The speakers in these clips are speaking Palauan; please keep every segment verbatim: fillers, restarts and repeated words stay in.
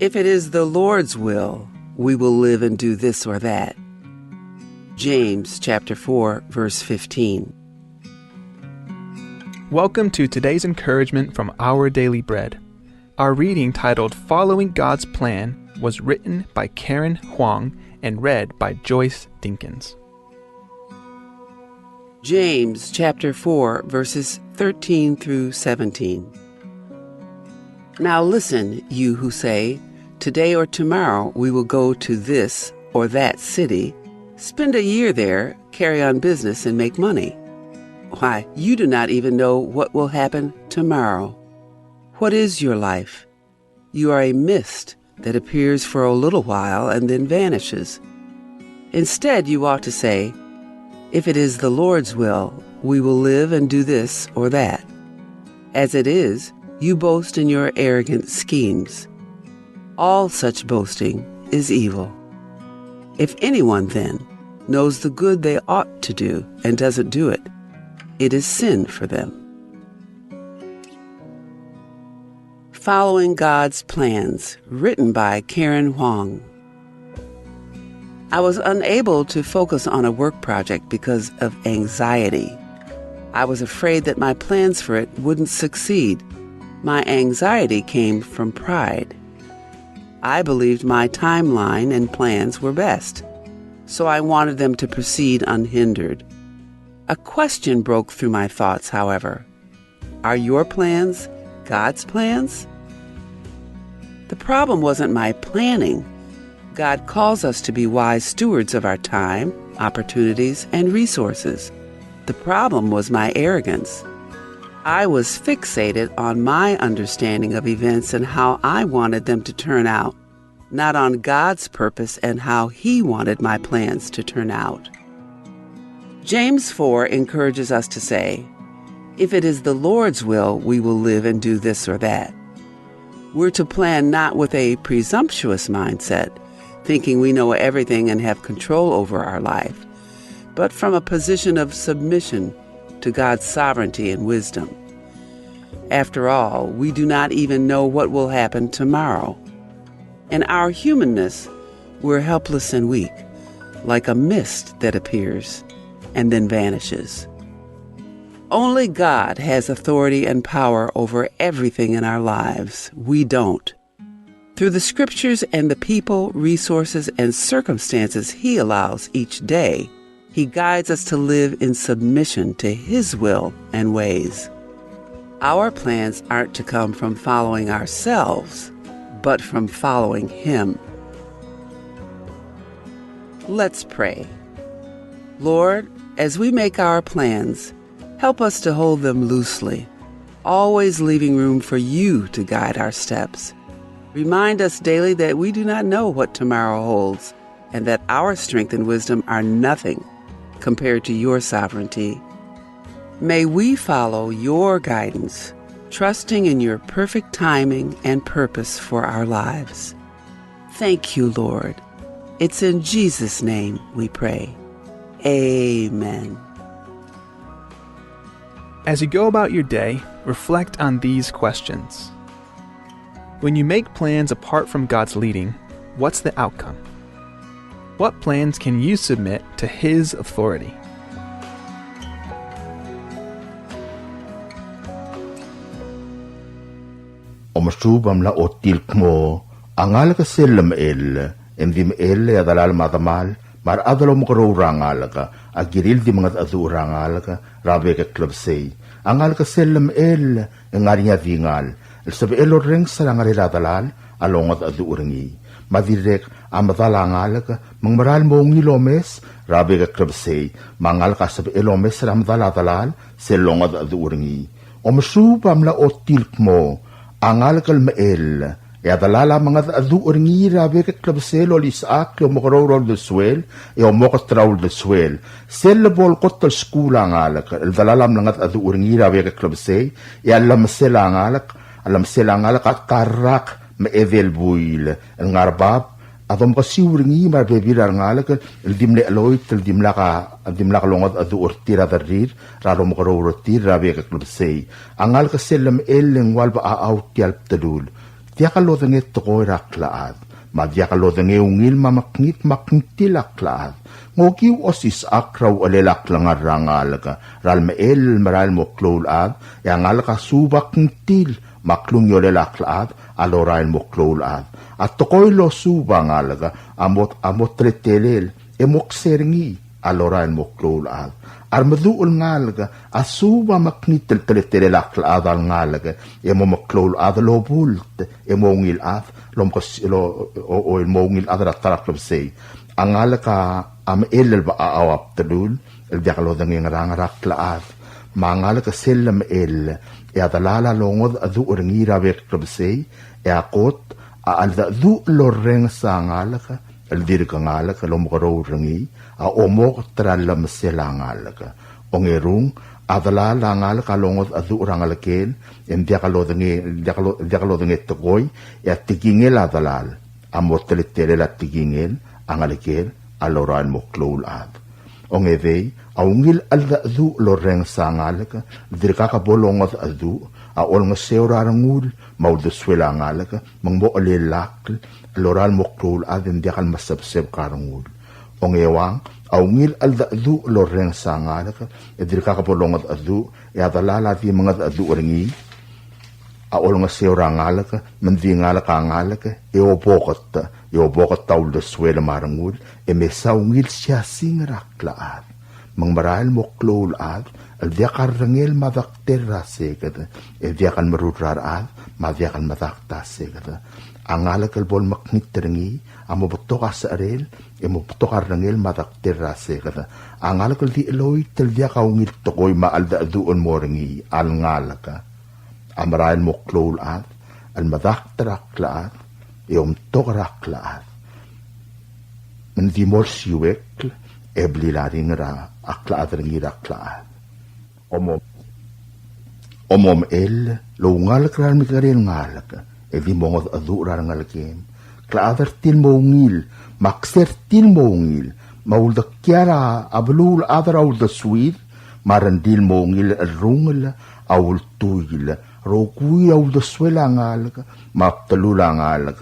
If it is the Lord's will, we will live and do this or that. James chapter four, verse fifteen. Welcome to today's encouragement from Our Daily Bread. Our reading, titled Following God's Plan, was written by Karen Huang and read by Joyce Dinkins. James chapter four, verses thirteen through seventeen. Now listen, you who say, "Today or tomorrow we will go to this or that city, spend a year there, carry on business, and make money." Why, you do not even know what will happen tomorrow. What is your life? You are a mist that appears for a little while and then vanishes. Instead, you ought to say, "If it is the Lord's will, we will live and do this or that." As it is, you boast in your arrogant schemes. All such boasting is evil. If anyone, then, knows the good they ought to do and doesn't do it, it is sin for them. Following God's Plans, written by Karen Huang. I was unable to focus on a work project because of anxiety. I was afraid that my plans for it wouldn't succeed. My anxiety came from pride. I believed my timeline and plans were best, so I wanted them to proceed unhindered. A question broke through my thoughts, however. Are your plans God's plans? The problem wasn't my planning. God calls us to be wise stewards of our time, opportunities, and resources. The problem was my arrogance. I was fixated on my understanding of events and how I wanted them to turn out, not on God's purpose and how He wanted my plans to turn out. James four encourages us to say, "If it is the Lord's will, we will live and do this or that." We're to plan not with a presumptuous mindset, thinking we know everything and have control over our life, but from a position of submission to God's sovereignty and wisdom. After all, we do not even know what will happen tomorrow. In our humanness, we're helpless and weak, like a mist that appears and then vanishes. Only God has authority and power over everything in our lives. We don't. Through the scriptures and the people, resources, and circumstances He allows each day, He guides us to live in submission to His will and ways. Our plans aren't to come from following ourselves, but from following Him. Let's pray. Lord, as we make our plans, help us to hold them loosely, always leaving room for You to guide our steps. Remind us daily that we do not know what tomorrow holds, and that our strength and wisdom are nothing compared to Your sovereignty. May we follow Your guidance, trusting in Your perfect timing and purpose for our lives. Thank You, Lord. It's in Jesus' name we pray. Amen. As you go about your day, reflect on these questions. When you make plans apart from God's leading, what's the outcome? What plans can you submit to His authority? Omesuub a mla ochotii el kmo a ngalek sel lemechell, e ng di mechell e a delal me a demal me a rechad el omekeroul er a ngalek a kirir el di mengedecheduch er a ngalek er a bek el klebesei. A ngalek sel lemechell e ng ngar er ngii a dingal el sebechel orrenges er a ngerel a delal a longedecheduch er ngii. Me a dirrek a medal a ngalek me ng meral mo ungil omes er a bek el klebesei, me a ngalek a sebechel omes er a medal a delal sel longedecheduch er ngii. Omesuub a mla ochotii el kmo a ngalek el mechell, e a delal a mengedecheduch er ngii er a bek el klebesei el olisechakl e omekeroul er a uldesuel e omoket er a uldesuel. Sel lebo el kot el skuul a ngalek el delal a mlengedecheduch er ngii er a bek el klebesei, e a llemesel a ngalek, a llemesel a ngalek a ta el rak me a edei el buil el ngar bab a domkesiu er ngii me a rebebil er a rengalek el di mle cheloit, el dimlak, el dimlak longedecheduch er tir a derrir er a lomekeroul er tir er a bek el klebesei. A ngalek sel lemechell e ng ua le bechachau tia el bdelul. Diak lodengei tekoi er a klechad, me a diak lodengei ungil me a mekngit me a kngtil a klechad. Ng okiu osisechakl er a uchelel a klengar er a ngalek er a lemechell el merael el mo klou el chad, e a ngalek a suub a kngtil me a klungiolel a klechad a lorael el mo klou el chad. A tekoi el losuub a ngalek a mo, a mo teletelel e mo kser er ngii a lorael el mo klou el chad. A remeduch el ngalek a suub a mekngit el teletelel a klechad a lengalek e mo meklou el chad el obult e mo ungil chad el omkes-, el o-, o-, o-, el mo ungil chad er a ta er a klebesei. A ngalek a mechell el bechachau a bdelul el diak lodengei ngerang er a klechad. Me a ngalek sel lemechell e a delal a longedecheduch er ngii er a bek el klebesei, e a kot a cheldecheduch el lorrenges a ngalek el dirk ngalek el omekeroul er ngii a omoket er a llemesel a ngalek. Ongerung, a delal a ngalek a longedecheduch er a ngelekel e ng diak lodengei, diak lo-, diak lodengei tekoi, e a tekingel a delal a mo teletelel a tekingel a ngelekel a lorael el mo klou el chad. Ongedei, a ungil cheldecheduch el lorrenges a ngalek el dirkak bo longedecheduch a olengeseu er a rengul me a uldesuel a ngalek, me ng mo chelellakl el lorael el mo klou el chad e ng diak el mesebsebek a rengul. Ongeuang, a ungil cheldecheduch el lorrenges a ngalek e dirkak bo longedecheduch, e a delal a di mengedecheduch er ngii a olengeseu er a ngalek, me ng di ngalek a ngalek e oboket, e oboket a uldesuel me a rengul, e mesa ungil siasing er a klechad. Me ng merael el mo klou el chad el diak a rrengel me a dektel er a seked, e diak el merur er a rechad me a diak el medakt a seked. A ngalek el bo lemekngit er ngii a mo betok a secherel e mo betok a rrengel me a dektel er a seked. A ngalek el di cheloit el diak a ungil tekoi me a cheldecheduch el mo er ngii a lengalek a merael el mo klou el chad el medakt er a klechad e omtok er a klechad. Me ng di mo olsiuekl e blil a ringel a klechad er ngii er a klechad. Omo-, omomechell el oungalek er a remekekerei el ngalek e di mongedecheduch er a rengelekem. Klechad er tir el mo ungil me a kser tir el mo ungil, me a uldekial a beluulechad er a uldesuir me a rengrir el mo ungil el cherrungel a ultuil. Rokui a uldesuel a ngalek me a bdelul a ngalek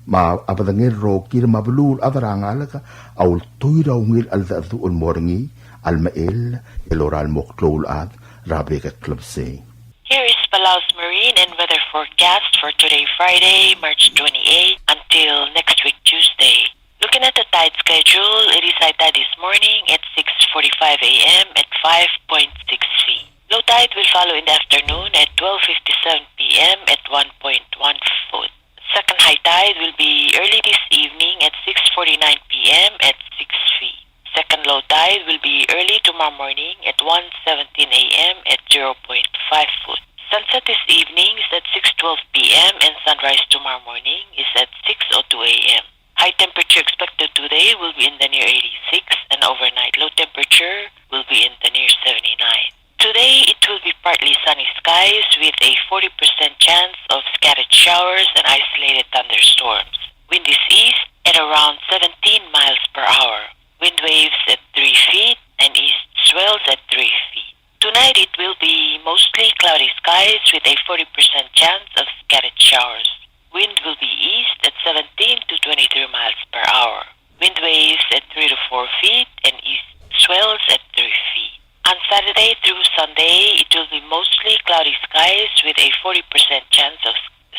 me a bedengel rokir me a beluulechad er a ngalek a ultuil er a ungil cheldecheduch el mo er ngii a lemechell el lorael el mo klou el chad er a bek el klebesei. Here is Palau's marine and weather forecast for today, Friday, March twenty-eight, until next week, Tuesday. Looking at the tide schedule, it is high tide this morning at six forty-five a m at five point six feet. Low tide will follow in the afternoon at twelve fifty-seven p m at one point one foot. Second high tide will be early this evening at six forty-nine p m at six feet. Second low tide will be early tomorrow morning at one seventeen a m at zero point five foot. Sunset this evening is at six twelve p m and sunrise tomorrow morning is at six oh two a m. High temperature expected today will be in the near eighty-six, and overnight low temperature will be in the near seventy-nine. Today, it will be partly sunny skies with a forty percent chance of scattered showers and isolated thunderstorms. Wind is east at around seventeen miles per hour. Wind waves at three feet and east swells at three feet. Tonight, it will be mostly cloudy skies with a forty percent chance of scattered showers. Wind will be east at seventeen to twenty-three miles per hour. Wind waves at three to four feet and east swells at three feet. On Saturday through Sunday, it will be mostly cloudy skies with a forty percent chance of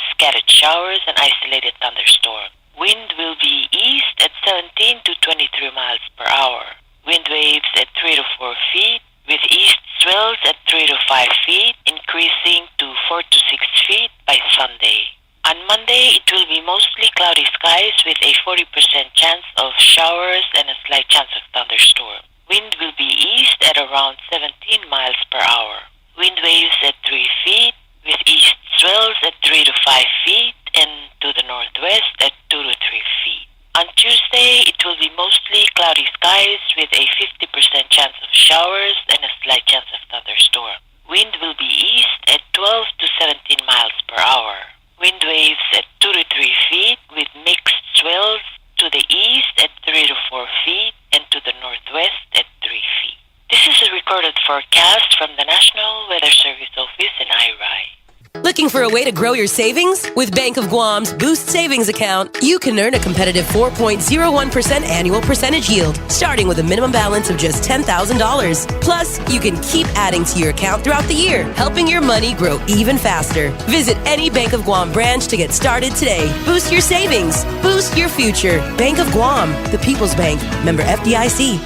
scattered showers and isolated thunderstorm. Wind will be east at seventeen to twenty-three miles per hour. Wind waves at three to four feet, with east swells at three to five feet, increasing to four to six feet by Sunday. On Monday, it will be mostly cloudy skies with a forty percent chance of showers and a slight chance of thunderstorm. Wind will be east at around seventeen miles per hour. Wind waves at three feet, with east swells at three to five feet and to the northwest at two to three feet. On Tuesday, it will be mostly cloudy skies with a fifty percent chance of showers and a slight chance of thunderstorm. Wind will be east at twelve to seventeen miles per hour. Wind waves at two to three feet with mixed swells to the east at three to four feet and to the northwest at three feet. This is a recorded forecast from the National Weather Service Office in Airai. Looking for a way to grow your savings? With Bank of Guam's Boost Savings Account, you can earn a competitive four point zero one percent annual percentage yield, starting with a minimum balance of just ten thousand dollars. Plus, you can keep adding to your account throughout the year, helping your money grow even faster. Visit any Bank of Guam branch to get started today. Boost your savings. Boost your future. Bank of Guam, the People's Bank. Member F D I C.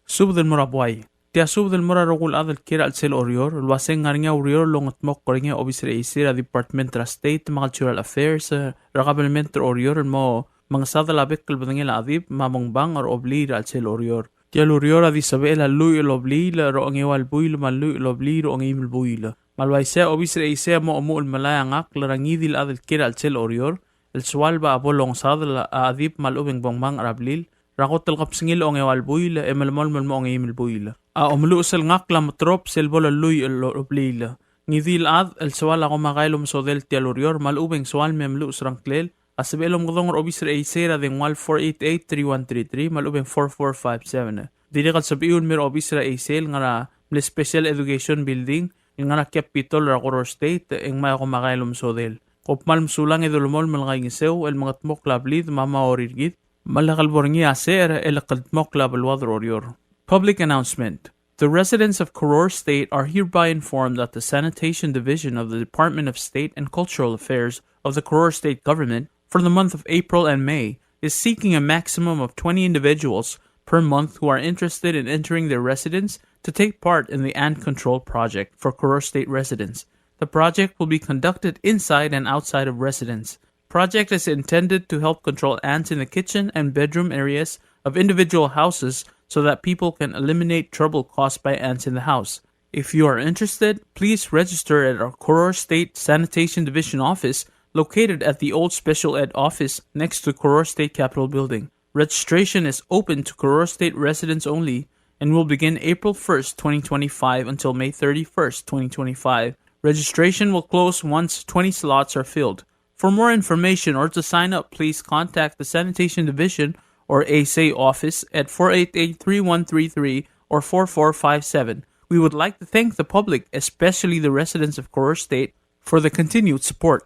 Subed el mo er a buai. Tia subed el mo er a rokui el chad el kiei er a chelsel Oreor el uase ng ngar er ngii a ureor el longetmokl er ngii a obis er a eisei er a Department er a State me a Cultural Affairs er a kabelment er Oreor el mo mengesadel a bek el bedengel a chedib me a mengebang er a obliil er a chelsel Oreor. Tia el ureor a di sebechel a lluich el obliil er a ongeua el buil me a lluich el obliil er a ongeim el buil. Me a le uaisei a obis er a eisei a mo omuchel el melai a ngakl er a ngii di el chad el kiei er a chelsel Oreor el soal a bo longesadel a chedib me a lechub e ng bo mengmang er a blil er a kot el kebesengil a ongeua el buil e melemolem el mo ongeim el buil. A omeluches el ngakl a meterob sel bo lluich el obliil. Ngii di el chad el soal a komakai el omesodel tia el ureor me a lechub e ng soal me meluches er a ngklel a sebechel omekedong er a obis er a eisei er a dengua el four eight eight three one three three me a lechub e ng four four five seven. Dirrek el sebechiu el mei er a obis er a eisei el ngar er a mle Special Education Building el ngar er a Capitol er a Koror State e ngmai a komakai el omesodel. Kom kmal mesulang e dolemolem el kaingeseu el mengetmokl a blid me a maurir kid me lak el bo er ngii a secher el kldmokl a beluad er Oreor. Public announcement. The residents of Koror State are hereby informed that the Sanitation Division of the Department of State and Cultural Affairs of the Koror State Government for the month of April and May is seeking a maximum of twenty individuals per month who are interested in entering their residence to take part in the ant control project for Koror State residents. The project will be conducted inside and outside of residence. Project is intended to help control ants in the kitchen and bedroom areas of individual houses so that people can eliminate trouble caused by ants in the house. If you are interested, please register at our Koror State Sanitation Division office located at the old Special Ed office next to Koror State Capitol Building. Registration is open to Koror State residents only and will begin April first, twenty twenty-five until May thirty-first, twenty twenty-five. Registration will close once twenty slots are filled. For more information or to sign up, please contact the Sanitation Division or A S A office at four eight eight three one three three or four four five seven. We would like to thank the public, especially the residents of Koror State, for the continued support.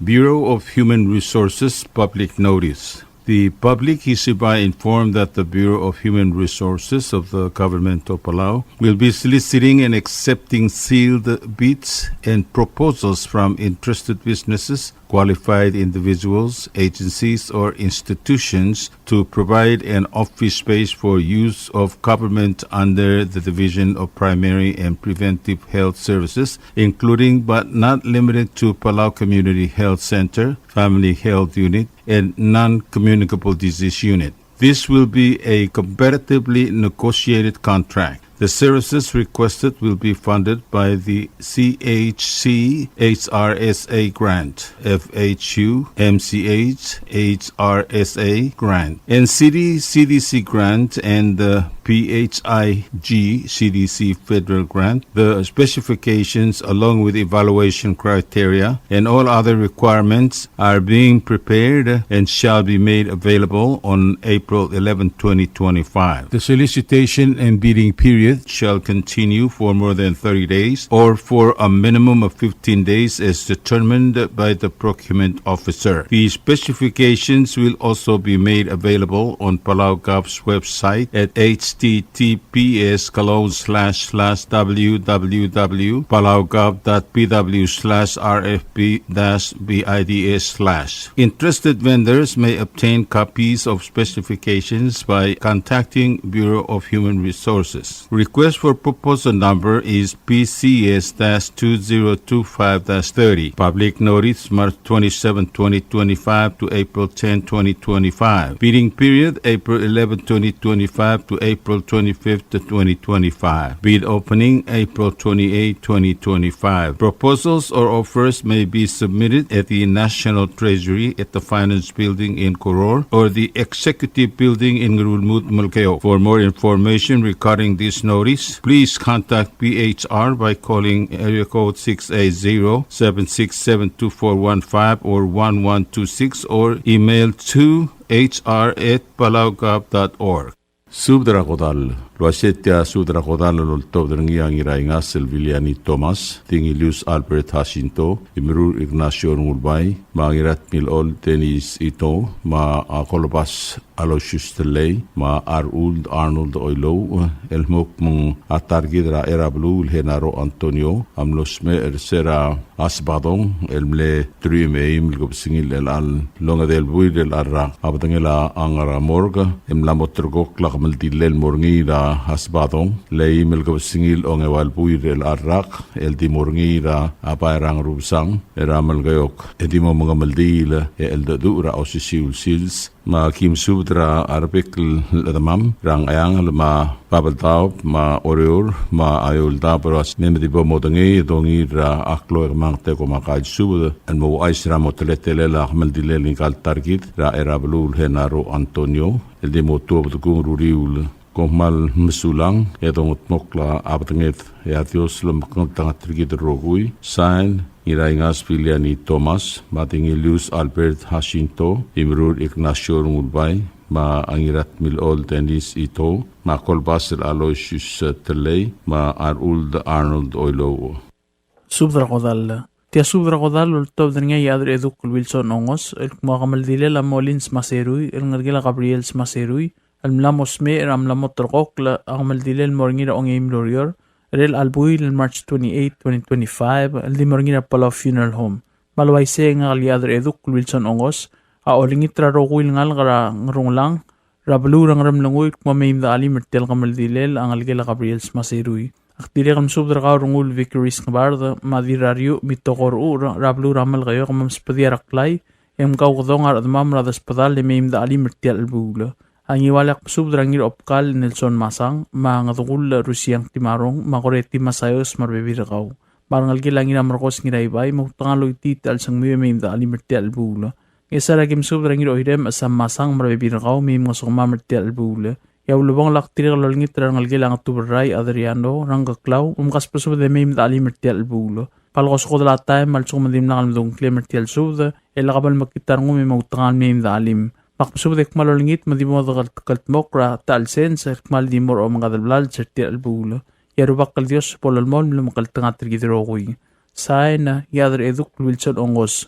Bureau of Human Resources public notice. The public is hereby informed that the Bureau of Human Resources of the Government of Palau will be soliciting and accepting sealed bids and proposals from interested businesses, qualified individuals, agencies, or institutions to provide an office space for use of government under the Division of Primary and Preventive Health Services, including but not limited to Palau Community Health Center, Family Health Unit, and Non-Communicable Disease Unit. This will be a competitively negotiated contract. The services requested will be funded by the C H C H R S A grant, F H U M C H H R S A grant, N C D C D C grant, and the P H I G C D C federal grant. The specifications, along with evaluation criteria and all other requirements, are being prepared and shall be made available on April eleventh, twenty twenty-five. The solicitation and bidding period shall continue for more than thirty days or for a minimum of fifteen days as determined by the procurement officer. The specifications will also be made available on Palau Gov's website at H T T P S colon slash slash W W W palaugov dot P W slash R F P dash B I D S slash. Interested vendors may obtain copies of specifications by contacting Bureau of Human Resources. Request for proposal number is P C S dash two zero two five dash thirty. Public notice, March twenty-seventh, twenty twenty-five to April tenth, twenty twenty-five. Bidding period, April eleventh, twenty twenty-five to April twenty-fifth, twenty twenty-five. Bid opening, April twenty-eighth, twenty twenty-five. Proposals or offers may be submitted at the National Treasury at the Finance Building in Koror or the Executive Building in Ngerulmud, Melekeok. For more information regarding this notice, please contact P H R by calling area code six eight zero, seven six seven, two four one five or one one two six or email to H R at palaugov dot org. Subed er a kodall. El uaisei tia subed er a kodall el oltobed er ngii a Ngiraingas el Viliani Thomas, Dingilius Albert Jacinto, Imerur Ignacio Rengulbai, me a Ngiratmilol Dennis Ito, me a Kolobas Aloysius Telei, me a Aruld Arnold Oilouch, el kmo ng a ta er kid er a Erabeluu el Genaro Antonio a mlo smecher er se er a Sabadong el mle truich me a eim el kebesengil el chelecha el ongedei el buil er chelecha el rak. A bedengel a ngar er a morgue e mla mo ulterekokl a kemeldillel el mo er ngii er a Sabadong el eim el kebesengil ongeua el buil er chelecha el rak, el di mo er ngii er a bai er a Ngerubesang er a Melekeok, e di mo mengemeldiil e cheldecheduch er a osisiu el sils. Me aki mesubed er a rebek el chedemam er a Ngcheangel me a Babeldaob me a Oreor me a Eouldaob er a me di bo modengei e dongiil er a klou e kemanget e kom a kaisubed el mo ouchais er a mo teletelel a kemeldillel ngika el ta er kid er a Erabeluu el Genaro Antonio el di mo tuobed kung er a uriul. Kom kmal mesulang e dongedmokl a bedenged, e a Dios lomekngeltengat er kid el rokui. Sain, Ngiraingas Viliani Thomas, me a Dingilius Albert Jacinto, Imerur Ignacio Rengulbai, me a Ngiratmilol Dennis Ito, me a Kolbas el Aloysius Telei, me a Aruld Arnold Oilouch. Subed er a kodall. Tia subed er a kodall el oltobed er ngii a Iechad er a Eduk el Wilson Ongos, el kmo a kemeldillel a Molins Maserui, el ngerkel a Gabriel Maserui, el mla mo smecher er a mla mo ulterekokl a kemeldillel el mo er ngii er a ongeim el ureor er chelecha el buil el March twenty-eight, twenty twenty-five, el di mo er ngii er a Palau Funeral Home. Me a le uaisei e ngak el Iechad er a Eduk el Wilson Ongos a olengit er a rokui el ngalek er a Ngerunglang er a beluu er a Ngeremlengui el kmo mei me de chelim er tia el kemeldillel a ngelekel a Gabriel Maserui. Ak dirrek el mesubed er kau Rengul Vickery Sngebard me a Dirrariuch Mitoko Rechucher er a beluu er a Melekeok me msubedii a Reklai e mkaukedong a rechedemam er a desbedall e mei me de chelim er tia el chelebuul. A Ngiwal e ak mesubed er a Ngirobkal Nelson Masang me a Ngedekull Rusiang Timarong me a Koreti Masaios me a rebebil er kau. Me a rengelekel a Ngiramerkos Ngiraibai, moutekangel el choitii tia el sengmiu e mei me de chelim er tia el chelebuul. Ngchesar e aki mesubed er a Ngiroirem Sam Masang me a rebebil er kau, mei mngosukemam er tia el chelebuul. E a ulebongel e ak dirrek el olengit er a rengelekel a Ngetuberrai Adriano Rengkeklau, me mkasbesubed e mei me de chelim er tia el chelebuul. Bo loskodel a taem me a lsekum e dimlak el medung a ngklem er tia el subed, e lak bo lemekngit a rengum e moutekangel mei me de chelim. Me ak mesubed e kmal olengit me di mo dekel-, dekeltmokl er a ta el sens el kmal di mo er a omengkad el blals er tia el chelebuul. E a Rubak el Dios bo lolemolem el omekngeltengat er kid el rokui. Sain, Iechad er a Eduk el Wilson Ongos.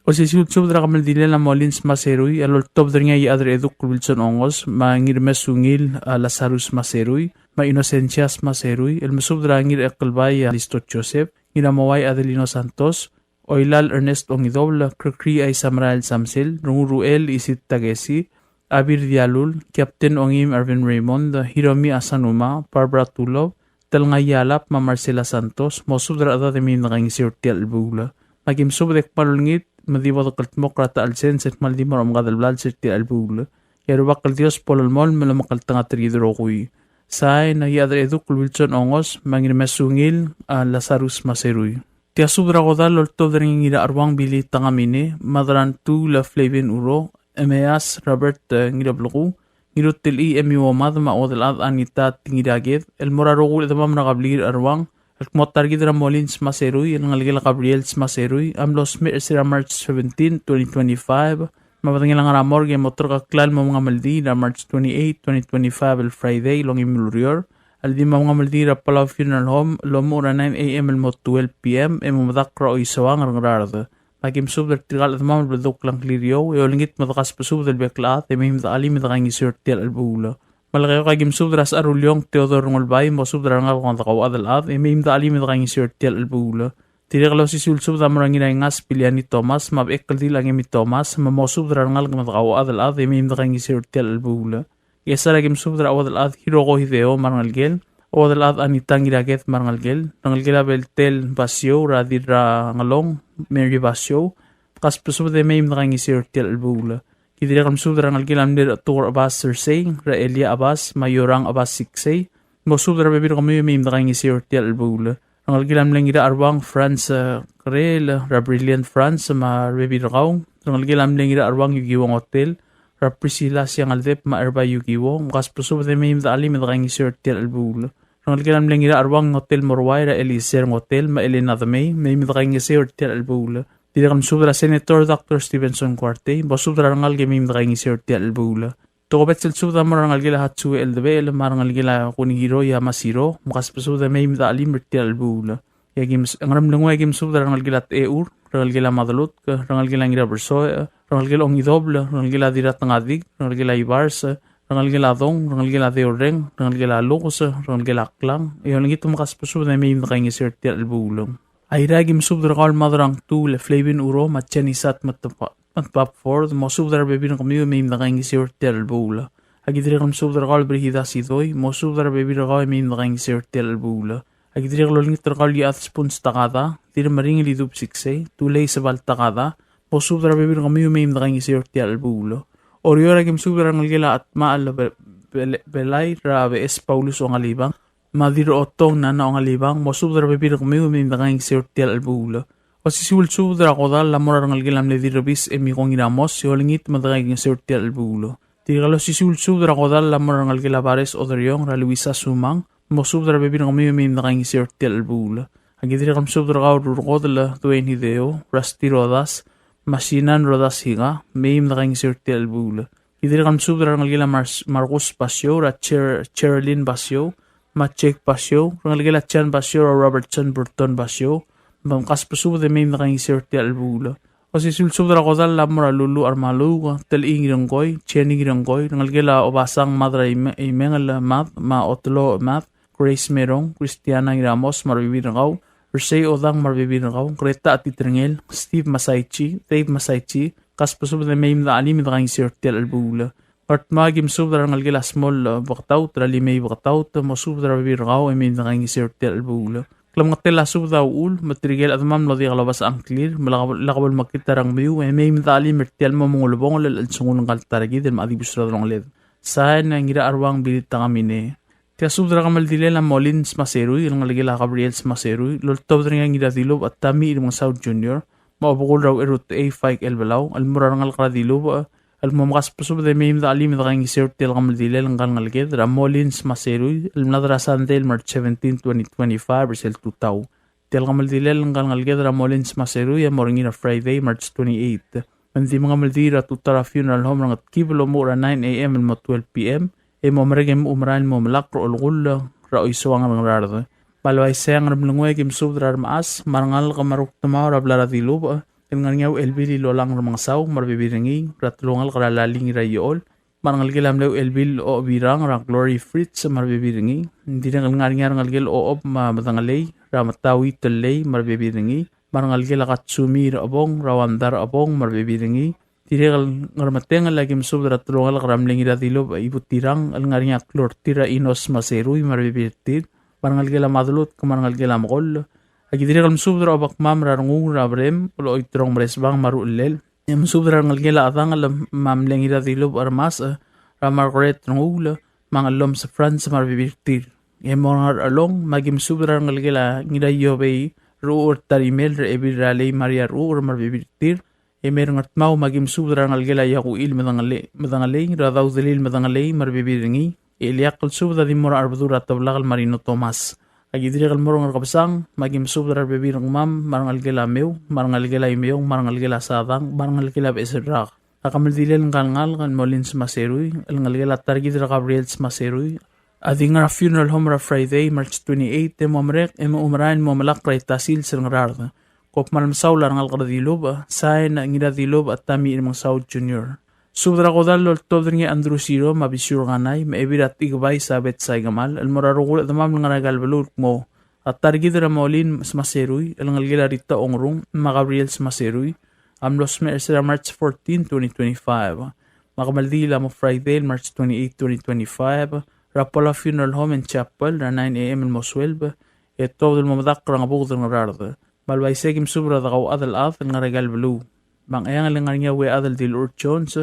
Osisiu el subed er a kemeldillel a Molins Maserui, el oltobed er ngii a Iechad er a Eduk el Wilson Ongos, me a Ngirmesungil a Lazarus Maserui, me a Inocencias Maserui, el mesubed er a Ngirekelbai a Listo Joseph, Ngiramouai Adelino Santos, Oilal Ernest Ongidobel, Krekrii Aisamerael Samsel, Rengul Ruchel Isit Takesi, Abir Dialul, Captain Ongim Ervin Raymond, Hiromi Asanuma, Barbara Tulop, Telngai Alap, me a Marcela Santos, mosubed er a rechedad e mei me dekaingeseu er tia el chelebuul. Me aki mesubed e kmal olengit me di bo dekeltmokl er a ta el sens el kmal di mo er a omengkad el blals er tia el chelebuul. E a Rubak el Dios bo lolemolem el omekngeltengat er kid el rokui. Sain, Iechad er a Eduk el Wilson Ongos, me a Ngirmesungil a Lazarus Maserui. Tia subed er a kodall el oltobed er ngii a Ngiracheruang Billy Tangamine, Madrantuul Flavin Uro, Emeas Robert, eh, Ngirableku, Ngirutelchii Emi Uomad me a Uodelchad Anita Tingiraked, el mo er a rokui el chedemam er a kebliil er a Cheruang, el kmo a ta er kid er a Molins Maserui, el ngelekel a Gabriel Maserui, a mlo smecher er se er a March seventeen, twenty twenty-five, me a bedengel a ngar er a morgue e mo ulterekokl el mo mengemeldiil er a March twenty-eight, twenty twenty-five, el Friday, el ongeim el ureor, el di mo mengemeldiil er a Palau Funeral Home, el omuchel er a nine A.M. el mo twelve P.M., e mo medakl er a Oisoang er a Ngaraard. Me aki mesubed er tirka el chedemam el beldukl a ngklir er eou, e olengit me dekasbesubed el bek el chad, e mei me de chelim e dekaingeseu er tia el chelebuul. Melekeok, aki mesubed er a Secharuleong Theodore Rengulbai, mosubed er a rengalek me a dekauchad el chad, e mei me de chelim e dekaingeseu er tia el chelebuul. Dirrek el osisiu el subed a mo er a Ngiraingas Piliani Thomas, me a Bechekeldil a Ngemi Thomas, me mosubed er a rengalek me a dekauchad el chad, e mei me dekaingeseu er tia el chelebuul. Ngchesar, aki mesubed er a Uodelchad Hiroko Hideo me a rengelekel, Uodelchad Anita Ngiraked me a rengelekel, rengelekel a Beltel Basiou, er a Dirrangelong Mary Basiou, kasbesubed e mei me dekaingeseu er tia el chelebuul. Ki dirrek el mesubed er a rengelekel a mle Rechetuker Chebas Sersei, er a Elia Chebas, me a Iorang Chebas Siksei, mosubed er a rebebil er kemiu e mei me dekaingeseu er tia el chelebuul. Rengelekel a mle Ngiracheruang Franz, eh, Kerel, er a Brilliant Franz, me a rebebil er kau. Rengelekel a mle Ngiracheruang Yukiwo Ngotel, er a Priscilla Siangeldeb, me a Erbai Yukiwo, mkasbesubed e mei me de chelim e dekaingeseu er tia el chelebuul. Rengelekel a mle Ngiracheruang Ngotel Moruai, er a Eliezer Ngotel, me a Elena Demei, mei me dekaingeseu er tia el chelebuul. Dirrek el mesubed er a Senator Doctor Stevenson Kuartei, mosubed er a rengalek e mei me dekaingeseu er tia el chelebuul. Tokubets el subed a mo er a rengelekel a Hatsue Eldebechel, me a rengelekel a Kunihiro Yamashiro, mkasbesubed e mei me de chelim er tia el chelebuul. E a ki mes-, Ngeremlengui a ki mesubed er a rengelekel a Techur, rengelekel a Madelutk, rengelekel a Ngirabersoech, rengelekel a Ongidobel, rengelekel a Dirratengadik, rengelekel a Ibars, rengelekel a Dong, rengelekel a Deurreng, rengelekel a Lukes, rengelekel a Klang, e olengit me mkasbesubed e mei me de kaingeseu er tia el chelebuul. Airai a ki mesubed er kau el Madrangtuul Flavin Uro, me a Jenny Sat, me a Teba-, me a Tebab Ford, mosubed er a rebebil er kemiu e mei me de kaingeseu er tia el chelebuul. A ki dirrek el mesubed er kau el Brigida Sidoi, mosubed er a rebebil er kau e mei me de kaingeseu er tia el chelebuul. A ki dirrek el olengit er kau el Iechad Spuns Takada, Dirremeringel Idub Siksei, Tulei Sebal Takada, mosubed er a rebebil er kemiu e mei me de kaingeseu er tia el chelebuul. Oreor a ki mesubed er a rengelekel a Atmachel Be-, Bele-, Belai, er a Beches Paulus Ongalibang, me a Dirrotong Nana Ongalibang, mosubed er a rebebil er kemiu e mei me de kaingeseu er tia el chelebuul. Osisiu el subed er a kodall a mo er a rengelekel a mle Dirrebis Emiko Ngiramos, e olengit me de kaingeseu er tia el chelebuul. Tirka el osisiu el subed er a kodall a mo er a rengelekel a Bares Oderiong, er a Luisa Sumang, mosubed er a rebebil er kemiu e mei me de kaingeseu er tia el chelebuul. A ki dirrek el mesubed er kau el Rurkodel Duane Hideo, Rusty Rodas, me a Sinan Rodas Higa, mei me de kaingeseu er tia el chelebuul. Ki dirrek el mesubed er a rengelekel a Mar-, Marcus Basio, er a Cher-, Cherlyn Basio, me a Jake Basio, rengelekel a Jan Basio, er a Robertson Burton Basio, me mkasbesubed e mei me de kaingeseu er tia el chelebuul. Osisiu el subed er a kodall a mo er a Lulu Armaluuk, Telchii Ngirengkoi, Jenny Ngirengkoi, rengelekel a Obasang Mad er a Ime-, Imengel Mad, me a Otelo Mad, Grace Merong, Christiana Ngiramos me a rebebil er kau, Ersei Odang me a rebebil er kau, Greta Atiterengel, Steve Masaichi, Dave Masaichi, kasbesubed e mei me de chelim e de kaingeseu er tia el chelebuul. Ngardmau a ki mesubed er a rengelekel a Smol, e, Beketaut, er a Limei Beketaut, mosubed er a rebebil er kau e mei me de kaingeseu er tia el chelebuul. Klemengetel a subed a uchul, me tirke el chedemam el mlo diak lobasech a ngklir, me lak bo, lak bo lemekngit a rengmiu, e mei me de chelim er tia el mo mengulebongel el chelsengul ngka el ta er kid el mla dibus er a delongeled. Sain, Ngiracheruang Billy Takamine. Tia subed er a kemeldilel a Molins Maserui, el ngelekel a Gabriel Maserui, el oltobed er ngii a Ngiradilubech Tommy Remengesau Junior, me a obekul er a Ucherutechei Faik Elbelau, el mo er a rengalek er a Dilubech, el mo mkasbesubed e mei me de chelim e de kaingeseu er tia el kemeldilel ngka el ngeleked er a Molins Maserui, el mlad er a Sandei el March seventeen, twenty twenty-five, er sel tutau. Tia el kemeldilel ngka el ngeleked er a Molins Maserui a mo er ngii er a Friday, March twenty-eight. Me ng di mengemeldiil er a tutau er a funeral home er a Ngetkib el omuchel er a nine A M el mo twelve P M, e mo merek e mochu merael el mo melakl er a olekull er a Oisoang er a Ngaraard. Me a le uaisei e a Ngeremlengui a ki mesubed er a remechas me a rengalek me a rukdemaol er a blai er a Dilubech, el ngar er ngii a Uchelbil Ilolang Remengesau me a rebebil er ngii, er a telungalek er a Laling er a Iechol, me a rengelekel a mle Uchelbil Ochebirang, er a Glory Fritz me a rebebil er ngii. Ng dirrek el ngar er ngii a rengelekel Ochob me a Medengelei, er a Metau Itellei me a rebebil er ngii, me a rengelekel a Katsumi Rechebong, er a Wanda Rechebong me a rebebil er ngii. Dirrek el Ngermetengel a ki mesubed er a telungalek er a mle Ngiradilubech Ibutirang, el ngar er ngii a klou er tir er a Inos Maserui me a rebebil er tir, me a rengelekel a Madelutk me a rengelekel a Mekoll. A ki dirrek el mesubed er a Obakmam er a Renguul er a Berem, el Oiterong Meresbang me a ruchellel. E mesubed er a rengelekel a Chedangel me a mle Ngiradilubech Remasech, er a Margaret Renguul, me a Ngellomes Franz me a rebebil er tir. E mo er a Ngerchelong, me a ki mesubed er a rengelekel a Ngiraiobei Rechucher Tarimel, er a Ebil er a Lei Maria Rechucher me a rebebil er tir. E mo er a Ngardmau, me a ki mesubed er a rengelekel a Iakuchil Medengelei, Medengelei, er a Daudelil Medengelei me a rebebil er ngii. E ileakl el subed a di mo er a Arbedul er a Teblak el Marino Thomas. A ki dirrek el mo er a Ngerkebesang, me a ki mesubed er a rebebil er kemam, me a rengelekel a Meu, me a rengelekel a Imeong, me a rengelekel a Sadang, me a rengelekel a Beches el Rak. A kemeldilel ngka el ngalek el Molins Maserui, el ngelekel a ta er kid er a Gabriel Maserui, a di ngar er a funeral home er a Friday, March twenty-eight, e mo merek, e mochu merael el mo melakl er a ita sils er a Ngaraard. Kom kmal mesaul a rengalek er a Dilubech, sain, Ngiradilubech Tommy Remengesau Junior. Subed er a kodall el oltobed er ngii a Andrew Siro me a Bisiur Kanai, me a Ebil er a Techikebai Sabeth Saikemal, el mo er a rokui el chedemam el ngar er aika el beluu el kmo a ta er kid er a Molins Maserui, el ngelekel a Rita Ongrung, me a Gabriel Maserui, a mlo smecher er sel March fourteen, twenty twenty-five. Me a kemeldiil a mo Friday, March twenty-eight, twenty twenty-five, er a Palau Funeral Home and Chapel, er a nine A M el mo twelve, e tuobed el mo medakl er a Ngebuked er a Ngaraard. Me a le uaisei e ki mesubed er a dekauchad el chad el ngar er aika el beluu. Me a Ngcheangel e ng ngar er ngii a Uead el Dilur Jones,